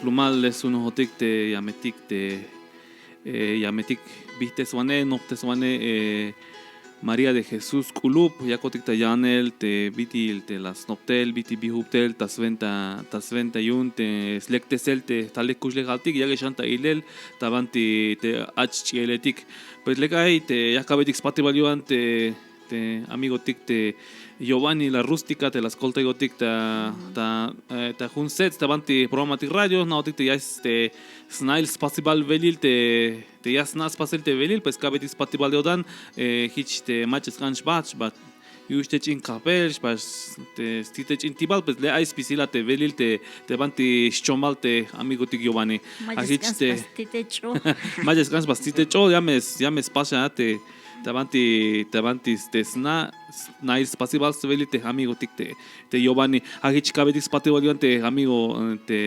Jlumal le sjunojotik te yametik te, eh, yametik bijteswanej, nopteswanej, eh, María de Jesús K'ulub, yakotik ta yanel te bit'il te la snop tel, bit'il bijub tel, ta swenta, ta swenta yu'un te slektesel te jtalel kuxlejaltik, yak'ex xan ta ilel ta banti te ach ch'ieletik. Pues lek ay te ya ka'beytik spatibal yo'tan te, te amigotik te Giovanni La Rústica te la skoltayotik ta, ta, eh, ta jun sets ta banti programatik radio, jna'otik te ya este sna'il spasibal welil te, te ya sna' spasel te welil, pues ka'beytik spatibal yo'tan, eh, jich te mach'a sk'an xbajt, xbajt yu'un xtech'in kajpel, xbajt te stitech'in tibal, pues le' ay spisil a te welil te, te banti xchombal te amigotik Giovanni. Mach'a sk'an spas titech'o. Mach'a sk'an spas titech'o, ya me, ya me spas a te, ta banti, ta banti te sna', sna'il spasibal swelil te amigotik te, te Giovanni. Ja' jich ka'beytik spatibal yo'tan te amigo, eh, te,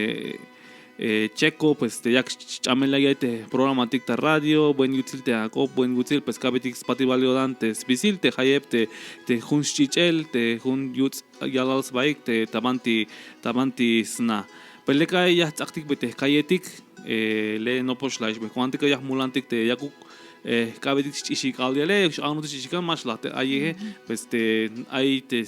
eh, Checo, pues te yak xch'amel ya ya'iy te programatik ta radio, buen yutsil te ak'op, buen yutsil, pues ka'beytik spatibal yo'tan te spisil te jayeb te, te jun xch'ich'el, te jun yuts' yalal sbaik te ta banti, ta banti sna'. Pues lek ay ya jts'aktik bi te jk'ayetik, eh, le' nopol xlajixbey ku'untik, ya jmulantik te yakuk, eh, k'a'beytik xch'ixi k'aal yale, x-a'anotik xch'ixi k'aal, ma xlaj te ayeje, pues te, ay te,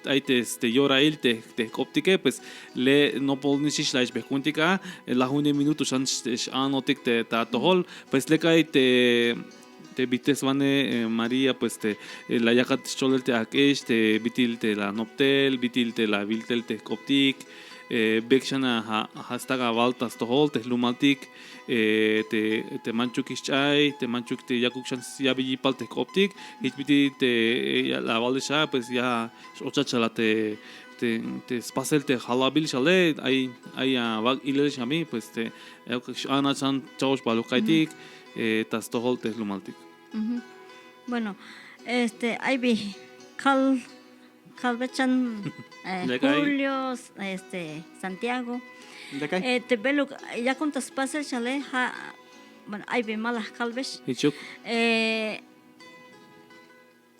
ay te, este, yorail te, te jk'optike, pues le' nopol nix xlajixbey ku'untik a, eh, lajuneb minuto xan x-, x-a'anotik te, ta atojol, pues lek ay te, te bijteswanej, eh, María, pues te, eh, la yakat xcholel te ak'ex te bit'il te la nop tel, bit'il te la awil tel te jk'optik, eh, bek xan a, ja', ja' stak' awal ta stojol te jlumaltik, eh, te, te manchuk ix ch'ay, te manchuk te yakuk xan s-, ya'be yipal te jk'optik, jich bit'il te, eh, ya la awalix a, pues ya x-ochat xala te, te, te spasel te jalabil xale, ay, ay awak' ilel xan bi, pues te, eh, x-a'nat xan cha'oxp'aluk ka'iytik, eh, ta stojol te jlumaltik. Bueno, este, ay bi kal, kalbey xan, eh, Julio, este, Santiago. Eh, te beluk yakon ta spasel xale, ja', bueno, ay bi ma la jkalbex. Jichuk. Eh,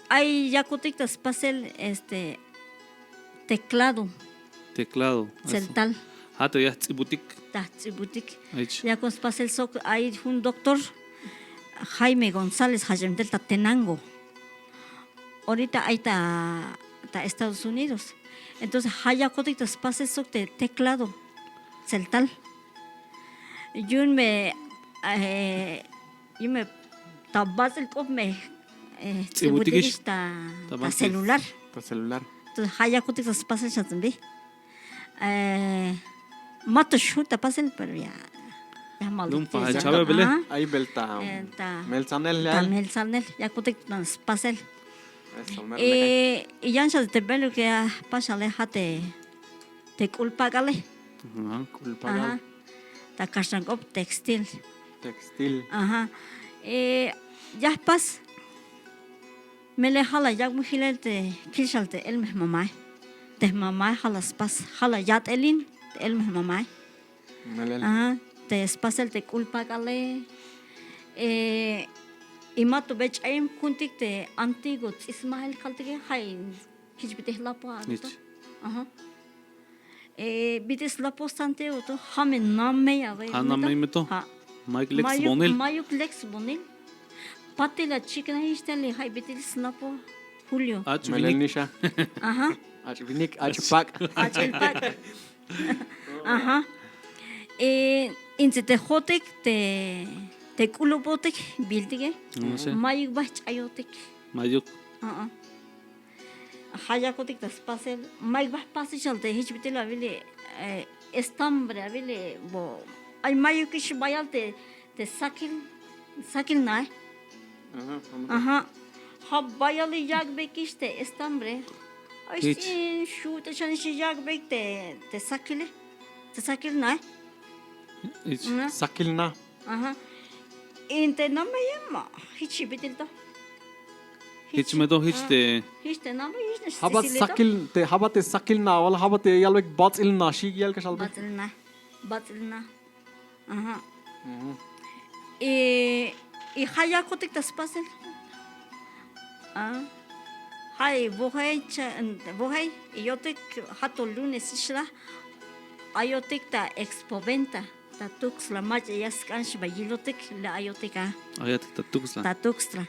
ay yakotik ta spasel, este, teclado. Teclado. Tseltal. Ja' te ya jts'ibutik. Ta jts'ibutik. Jich. Yakon spasel sok ay jun doctor, Jaime González, jajch'em tel ta Tenango. Orita ay ta, ta Estados Unidos. Entonces, ja' yakotik ta spasel sok te teclado. Tseltal. Yu'un me, eh, yu'un me ta bats'il k'op me, eh, ts'ibutikix ta, ta celular. Ta celular. Entonces, ja' yakotik ta spasel xan ts'in bi. Eh, ma to xju' ta pasel, pero ya, ya malitik. Ay bel ta, eh, ta meltsanel, ta meltsanel, yakotik ta spasel. Y, y yan xan te beluk ya jpas xale ja' te, te k'ulpak'ale. K'ulpak'al. Ta kaxlan k'op textil. Textil. Ajá. Eh, ya jpas. Melel ja' la yak'bon jilel te kilxal te elme jmamae. Te jmamae ja' la spas, ja' la yat'elin te elme jmamae. Melel. Ajá, te spasel te k'ulpak'ale. Eh, y ma to be ch'ayem ku'untik te antiguo ts'ismajel kaltike, ja' jich bit'il lapo a to. Ajá. Eh, bit'il slapo Santiago to, ja' me namey a be. Ja' namey me to. Ja'. Mayuk lek sbonil. Mayuk lek sbonil. Patil a chiknajix tel, ja' bit'il slapo Julio. Ach' winik. Melel nixa. Ajá. Ach' winik, ach' pak'. Ach' pak'. Ajá. Eh, in ts'i te jo'otik te, te k'ulubotik, biltike. Mayuk ba jch'ayotik. Mayuk. Ajá. Ja' yakotik ta spasel, mayuk ba jpasix xan te jich bit'il awili, eh, estambre awili, bo, ay mayukix bayal te, te sakil, sakil nae. Ajá. Ja' bayal yak'beyikix te estambre. Ay, jich. Xi, xu' te xan xi yak'beyik te, te sakile, te sakil nae. Jich. Sakil na. Ajá. In te nameye ma, jich bit'il to. Jich me to, jich te. Jich te nameye, jich te. Ja' ba sakil, te, ja' ba te sakil na, wala ja' ba te ya yalbeyik bats'il na, xi yal kaxalbe. Bats'il na, bats'il na. Ajá. Y, y ja' yakotik ta spasel. Ah. Ja' y wojey, cha-, wojey, y yo'tik ja' to lunes ixla. ayotik ta Expoventa, ta Tuxtla, mach'a ya sk'an xba yilotik, le' ayotik a. Ayotik ta Tuxtla. Ta Tuxtla.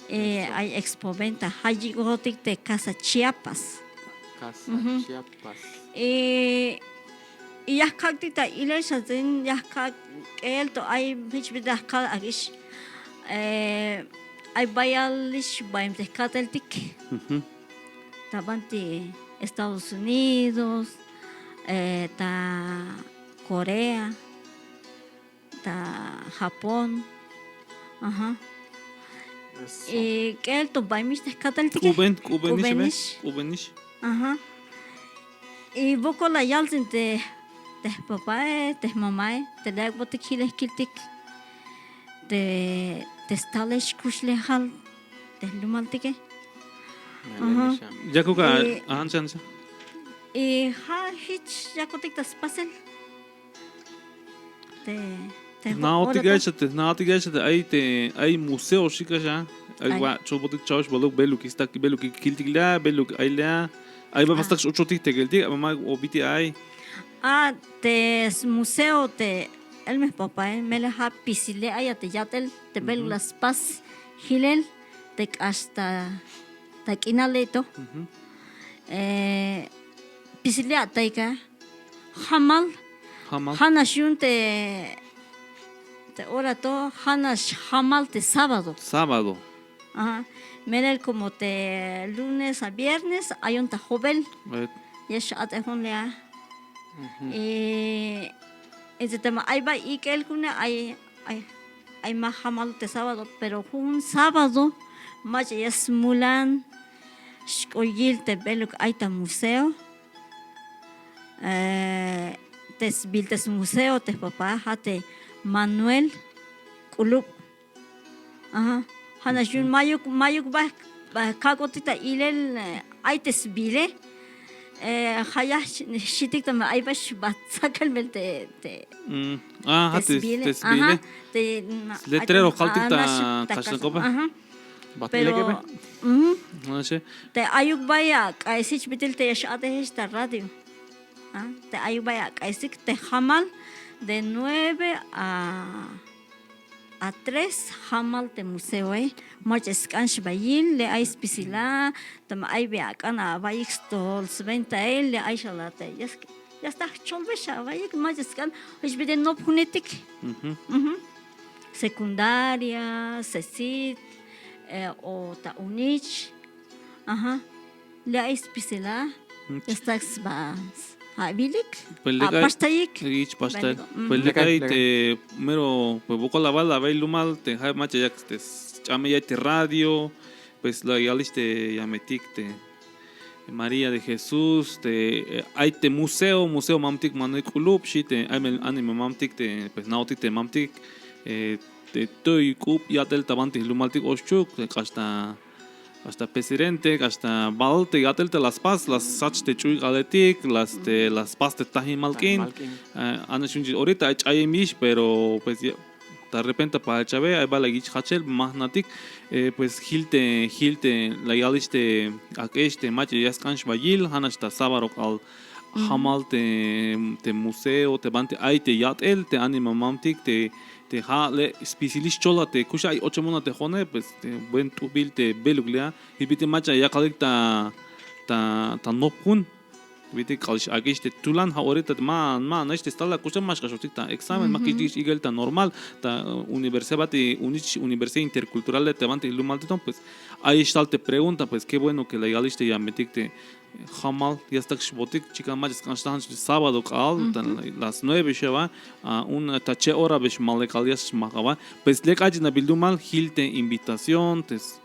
Eh, ay Expoventa, ja' yik'ojotik te Casa Chiapas. Casa Chiapas. Y, y ya jkak'tik ta ilel xan ts'in, ya jkak' k'el to ay jich bit'il ya jkal ak'ix. Eh, ay bayalix baem te jka'teltik. Ta banti Estados Unidos, eh, ta Corea, ta Japón. Ajá. Eso. Y k'el to baemix te jka'teltike. K'uben, k'ubenix, k'ubenix. Ajá. Y wokol la yal ts'in te, te jpapae, te jmamae, te la yak'botik jilel kiltik te, te stalex kuxlejal te jlumaltike. Ajá. Yakuk a, y, ajá, chan, chan. Y ja' jich yakotik ta spasel. Te, te jna'otik ay xa, te jna'otik ay xa, te ay, te ay museo xi k'axa. Ay wa' cholbotik cha'ox baluk beluk istak, beluk kiltik le' a, beluk ay le' a. Ay ba pastak x-ochotik te keltik, ay ba ma o bit'il ay. A, te smuseo te elme jpapae, melel ja' pisile ay a te yat'el te beluk la spas jilel te k'ax ta, ta k'inale to. Eh, pisile a tey ka. Jamal. Jamal. Ja'nax yu'un te, te ora to, ja'nax jamal te sábado. Sábado. Ajá. Melel como te lunes a viernes ayon ta jobel. Ya x-a'tejon le' a. Y, y te teme ay ba ik'el ku'une, ay, ay, ay ma jamal te sábado, pero jujun sábado mach'a ya smulan xk'o yil te beluk ay ta museo. Eh, te sbiil te smuseo te jpapa ja' te Manuel K'ulub. Ajá. Ja'nax yu'un mayuk, mayuk ba, ba kak'otik ta ilel, eh, ay te sbiile. Eh, ja' ya xitik teme ay ba xba tsakelbel te, te, ah, ja' te sbiile. Ajá. Te, letrero kaltik ta kaxlan k'ope. Ajá. Pero, ujú. Te ayuk bay ak'aesik bit'il te ya x-a'tejex ta radio. Ah, te ayuk bay ak'aesik te jamal de nueve a, a tres, jamal te museoe. Mach'a sk'an xba yil, le' ay spisil a, teme ay bi ak'an awaiyik stojol swentail, le' ay xala te, ya sk-, ya sta jcholbex awaiyik, mach'a sk'an, jich bit'il nopjunetik. Ujú. Secundaria, sesit, eh, o ta unich. Ajá. Le' ay spisil a. Ya stak' sba awilik. Apaxtayik. Jich paxtay. Pues lek ay te mero, pues, wokol awal away lumal te ja' mach'a yak te sch'amey ay te radio, pues la yalix te yametik te María de Jesús, te, eh, ay te museo, museo mamtik Manuel K'ulub, xi te, ay me anima mamtik te, pues, jna'otik te mamtik, eh, te toy k'ub yat'el ta banti jlumaltik Oxchuk, te k'ax ta, k'ax ta presidente, k'ax ta bal te yat'el te la spas, la sach te ch'uy k'aaletik, la, este, la spas te tajimal k'in. Tajimal k'in. Eh, anax yu'un orita ay ch'ayemix, pero, pues, ya, ta repente pajel cha'be, ay bal la yich' jachel, ma jna'tik, eh, pues, jil te, jil te, la yalix te, ak'ex te mach'a ya sk'an xba yil, ja'nax ta sábado k'aal jamal te, te museo, te banti ay te yat'el, te anima mamtik, te, te ja' le' spisilix chola te kuxa ay ochemona te jo'one, pues, te buen t'ujbil te beluk le' a, y bit'il mach'a yakalik ta, ta, ta nop jun. Bit'il k'alix ak'ix te tulan, ja' orita ma, ma anaix te stal ta kuxan, ma xk'axotik ta examen, ma kich'tikix ikel ta normal, ta, eh, universidad, banti unich universidad intercultural le' te banti jlumaltik to, pues, ayex tal te pregunta, pues, qué bueno que la yalix te yametik te jamal, ya stak' xbotik, chikan mach'a sk'an xtajan sábado k'aal, ta las nueve xeba, a una ta che' hora bix malekal ya xmajk'aba, pues, lek ay te nabil lumal, jil te invitación, te s-,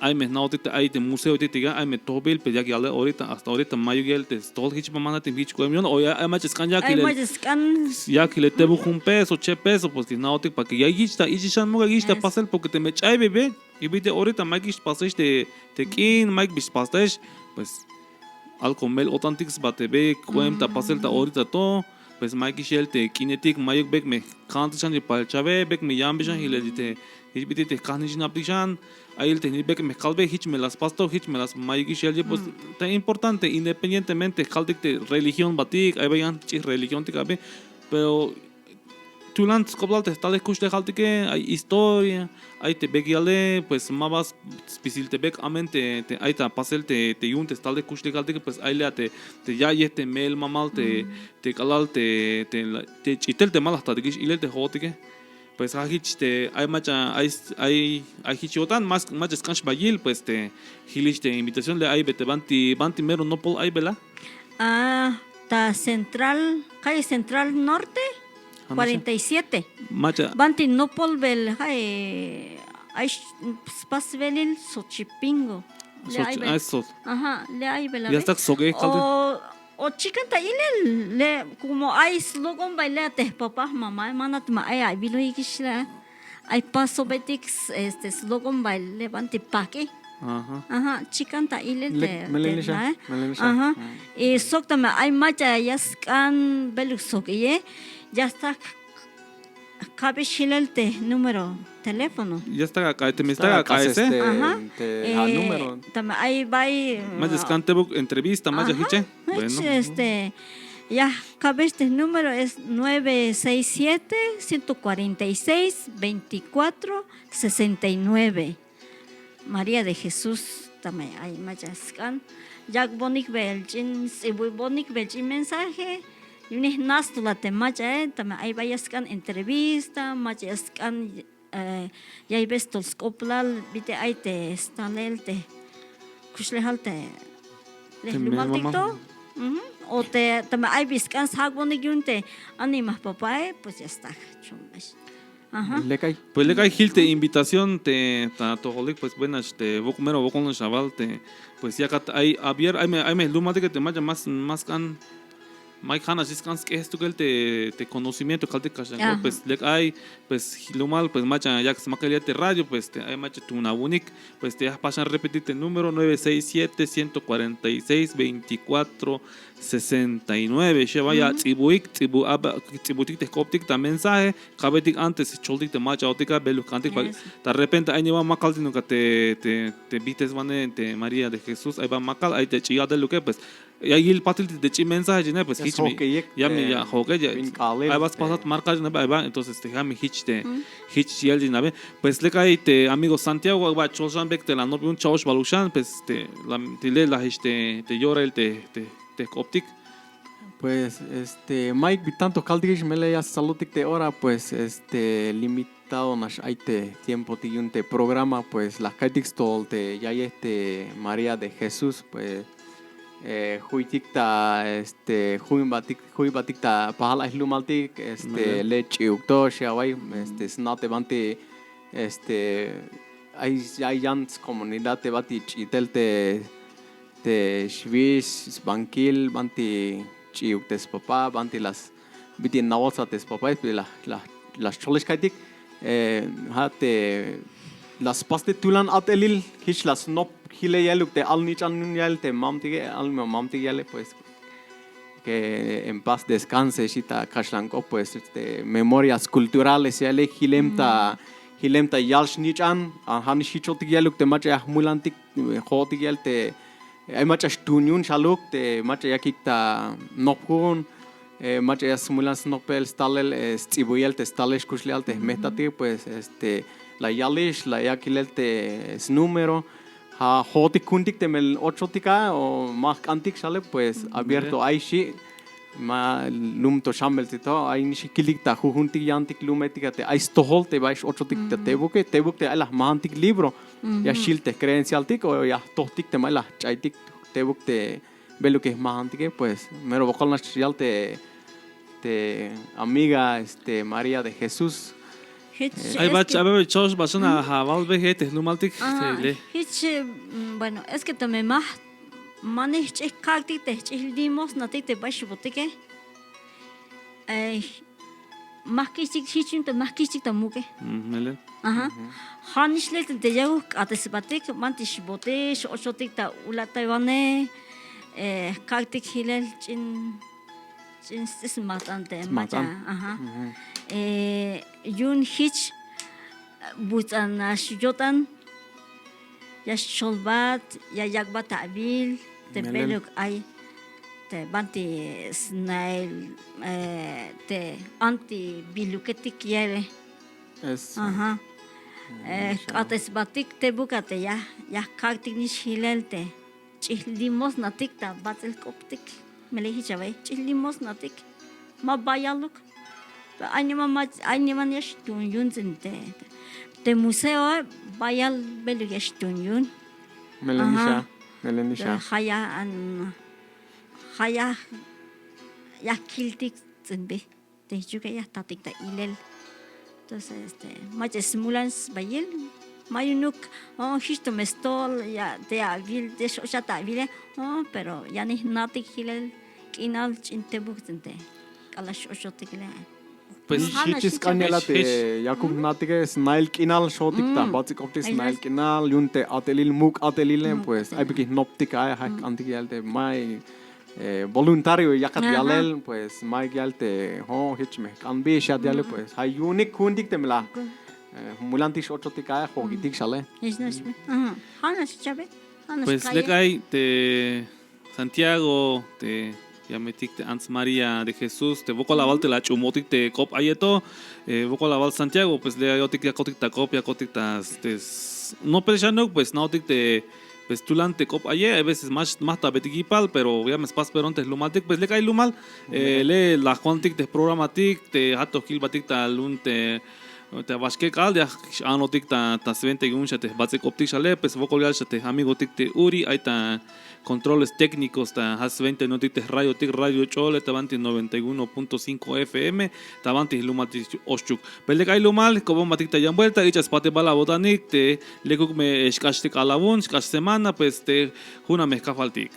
ay me jna'otik te ay te museoetik te ya, ay me tojbil, pero yak yale orita, hasta orita mayuk ya'el te stojol jich ba ma jna' te jich k'oem yo'on, o ya, ay mach'a sk'an yak yilel, mach'a sk'an, yak yilel tebuk jun peso, che' peso, pues, te jna'otik para que ya yich' ta ich'ix xan muk', ya yich' ta pasel, porque teme ch'aybeybe, y bit'il orita mayukix pasex te, te k'in, mayuk bix pastex, pues, algo mel-o'tantik sba te be k'oem ta pasel ta orita to, Pues ma'yukix yael te k'inetik, ma'yuk bek me jka'antik xan te pal chave, bek me yambe xan jilel te jich bit'il te jkajnix na'btik xan. Ay yil te jni' bek me jkalbe, jich me la spas to, jich me la s- ma'yukix yael. Pues te importante, independientemente jkaltik te religión batik, ay ba yan ch'ij religiontik abi, pero tulan sk'oplal te jtalel kuxlejaltike, ay historia, ay te bek yale, pues ma ba spisil te bek, amen te, te ay ta pasel te, te yu'un te stalel kuxlejaltike, pues ay le' a te, te ya'yej te me'el mamal te, te k'alal te, te, te ch'itel te ma la jtatikix ilel te jo'otike. Pues ja' jich te ay mach'a ay, ay, ay jich yo'tan, mas mach'a sk'an xba yil, pues te jilix te invitación le' ay be te banti, banti mero nopol ay bela. Ah, ta Central, calle Central Norte, cuarenta y siete. Mach'a. Banti nopol bel, ay, ay spas belil Xochipingo. Le ay bel. Ajá, le ay bel. Ya está sok, eh, o, o chikan ta ilel, le, como ay slok'on bay le' te jpapa jmama, manat ma ay, ay bilo yikix le'. Ay pasobetik, este, slok'on bay le' banti pak'i. Ajá. Ajá, chikan ta ilel te, melel te xa, nae. Melel xa. Ajá. Y sok teme ay mach'a ya sk'an beluk sok iye, ya stak kabix jilel te número teléfono. Ya stak ak'ae, teme stak ak'ae, este, ajá, te, eh, número. Teme ay bay, mach'a sk'an tebuk entrevista, mach'a jiche. Bueno. Este, ya kabix te número es nueve seis siete, ciento cuarenta y seis, veinticuatro, sesenta y nueve. María de Jesús, teme ay mach'a sk'an yak'bonik bel ch'in, sts'ibubonik bel ch'in mensaje, yu'un jnastojol a te mach'ae, teme ay bay ya sk'an entrevista, mach'a ya sk'an, eh, ya ya'be stojol sk'oplal bit'il ay te stalel te kuxlejal te, te jlumaltik to. O te, teme ay bi sk'an sjak'bonik yu'un te anima jpapae, pues ya stak chombex. Ajá. Lek ay. Pues lek ay jil te invitación te ta atojolik, pues bueno, este, wok mero wokol nax awal te, pues yakat ay abierto, ay me, ay me jlumaltik te mach'a ma, ma sk'an, ma ja'nax sk'an sk'ej stukel te, te conocimiento kaltik kaxlan k'op, pues lek ay, pues jlumal, pues mach'a yak smakel ya te radio, pues te ay mach'a tuun awu'unik, pues te ya jpasxan repetir te número nueve seis siete, ciento cuarenta y seis, veinticuatro, sesenta y nueve, xi awal ya ts'ibuik, ts'ibu, ts'ibutik te jk'optik ta mensaje, kabetik antes jcholtik te mach'aotik a beluk jk'antik, ta repente ay niwan ma kaltik nunca te, te, te bijteswanej te María de Jesús, ay ba ma kal, ay te ch'in ya'teluke, pues ya yil patil te ch'in mensaje ch'in a, pues jich me, ya me ya jok'ey, ay ba spasat markar ch'in a, ay ba, entonces te ya me jich te, jich yael ch'in a, pues lek ay te amigo Santiago, ay ba chol xan bek te la nop yu'un cha'ox baluk xan, pues te, la, te le' la jich te, te yorail te, te te jk'optik. Pues, este, mayuk bi tanto kaltikix, melel ya stsalutik te ora, pues, este, limitado nax ay te tiempotik yu'un te programa, pues la jka'ytik stojol te ya'yej te María de Jesús, pues, eh, juytik ta, este, juybatik, juybatik ta pajal ay jlumaltik, este, le' ch'iuk to, xi away, este, sna' te banti, este, ay, ay yan scomunidad te banti ch'itel te te xwix, sbankil, banti ch'iuk te spapa, banti la s-, bit'il nawotsat te spapa, bit'il la, la, la xcholex ka'ytik, eh, ja' te la spas te tulan a'telil, jich la snop jilel yaeluk te alnich'an yu'un yael te mamtike, alma mamtik yaele, pues, que en paz descanse, xi ta kaxlan k'op, pues, este, memorias culturales yaele, jilem ta, jilem ta yal snich'an, a, ja' nix jichotik yaeluk te mach'a ya jmulantik, jo'otik yael te, ay mach'a xtuun yu'un xaluk te mach'a yakik ta nopjun, eh, mach'a ya smulan snopel stalel, eh, sts'ibuyel te stalel xkuxlejal te jmejtatike, pues, este, la yalix, la yak ilel te snúmero, ja' jo'otik ku'untik teme ochotik a, o ma jk'antik xale, pues, abierto ay xi', ma lum to xambeltik to, ay nix kiltik ta jujuntik yantik lumetik a te ay stojol te bay x-ochotik ta tebuk, tebuk te ay la jmajantik libro, ya xjil te jcredencialtik o ya jtojtik teme ay la jch'aytik tebuk te beluk jmajantike, pues, mero wokol nax yal te, te amiga, este, María de Jesús. Jich, ay ba, ch'abe, ch'ox ba xan awalbe je te jlumaltik. Jich, mm, bueno, es que teme ma, ma nix jch'ij kak'tik te jch'ij limosnatik te bay xbotike. Ay, ma jkich'tik, jich yu'un te ma jkich'tik ta muk'e. Ajá. Ja' nix lek te yakuk jk'atesbatik, banti xbotik, x-ochotik ta ulatewanej, eh, kak'tik jilel ch'in Ch'in sts'is majt'an te macha. Ajá. Yu'un jich buts'an nax yo'tan, ya xcholbat, ya yak'bat awil te beluk ay te banti snail, te anti biluketik yele. Ajá. K'atesbatik te buka te ya, ya kak'tik nix jilel te ch'ij limosnatik ta bats'il k'optik. Melel jich awa'y, ch'ij limosnatik. Ma bayaluk. Ay niwan ma, ay niwan ya xtuun yu'un ts'in te, te museo, bayal beluk ya xtuun yu'un. Melel nix a, melel nix a. Ja' ya, an, ja' ya, ya kiltik ts'in bi. Te jich yu'un ya jtatik ta ilel. Entonces, este, mach'a smulan sbayel, ma yu'unuk, o, jich to me stojol, ya, te awil, te x-ochat ta awile, o, pero ya nix jna'tik jilel k'inal ch'in te buk ts'in te k'alal x-ochotik le. Pues jich sk'an ya'el a te yakuk jna'tike, snail k'inal xjo'otik ta bats'il k'optik, snail k'inal, yu'un te a'telil, muk' a'telile, pues ay bi jnoptik a, ja' jk'antik ya'el te may, eh, voluntario yakat yalel, pues mayuk ya'el te, jo', jich me jk'an bi xat yalel, pues ja' yu'unik ku'untik teme la, eh, mulantik x-ochotik a, jojk'itik xale. Pues lek ay te Santiago, te yametik te ants María de Jesús, te wokol awal te la ach'umotik te k'op ayeto, eh, wokol awal Santiago, pues le' ayotik yakotik ta k'op, yakotik ta, este, s-, nopel xanuk, pues jna'otik te pues tulan te k'op aye, hay veces ma, ma jtabetik yipal, pero ya me spas speron te jlumaltik, pues lek ay lumal, eh, le' la jkuantik te jprogramatik, te ja' to jkilbatik ta lum te, te awax kek'al, ya x-anotik ta, ta swenta yu'un xa te jbats'il k'optik xale, pues wokol yal xa te jamigotik te Uri, ay ta controles técnicos ta ja' swenta yu'unotik te jradiotik, Radio Ch'ol, ta banti noventa y uno punto cinco F M, ta banti jlumaltik Oxchuk. Pues lek ay lumal, k'opon batik ta yan buelta, ich'a spatibal awo'tanik te lekuk me xk'ax te k'alawun, xk'ax semana, pues te jun a me jkajwaltik.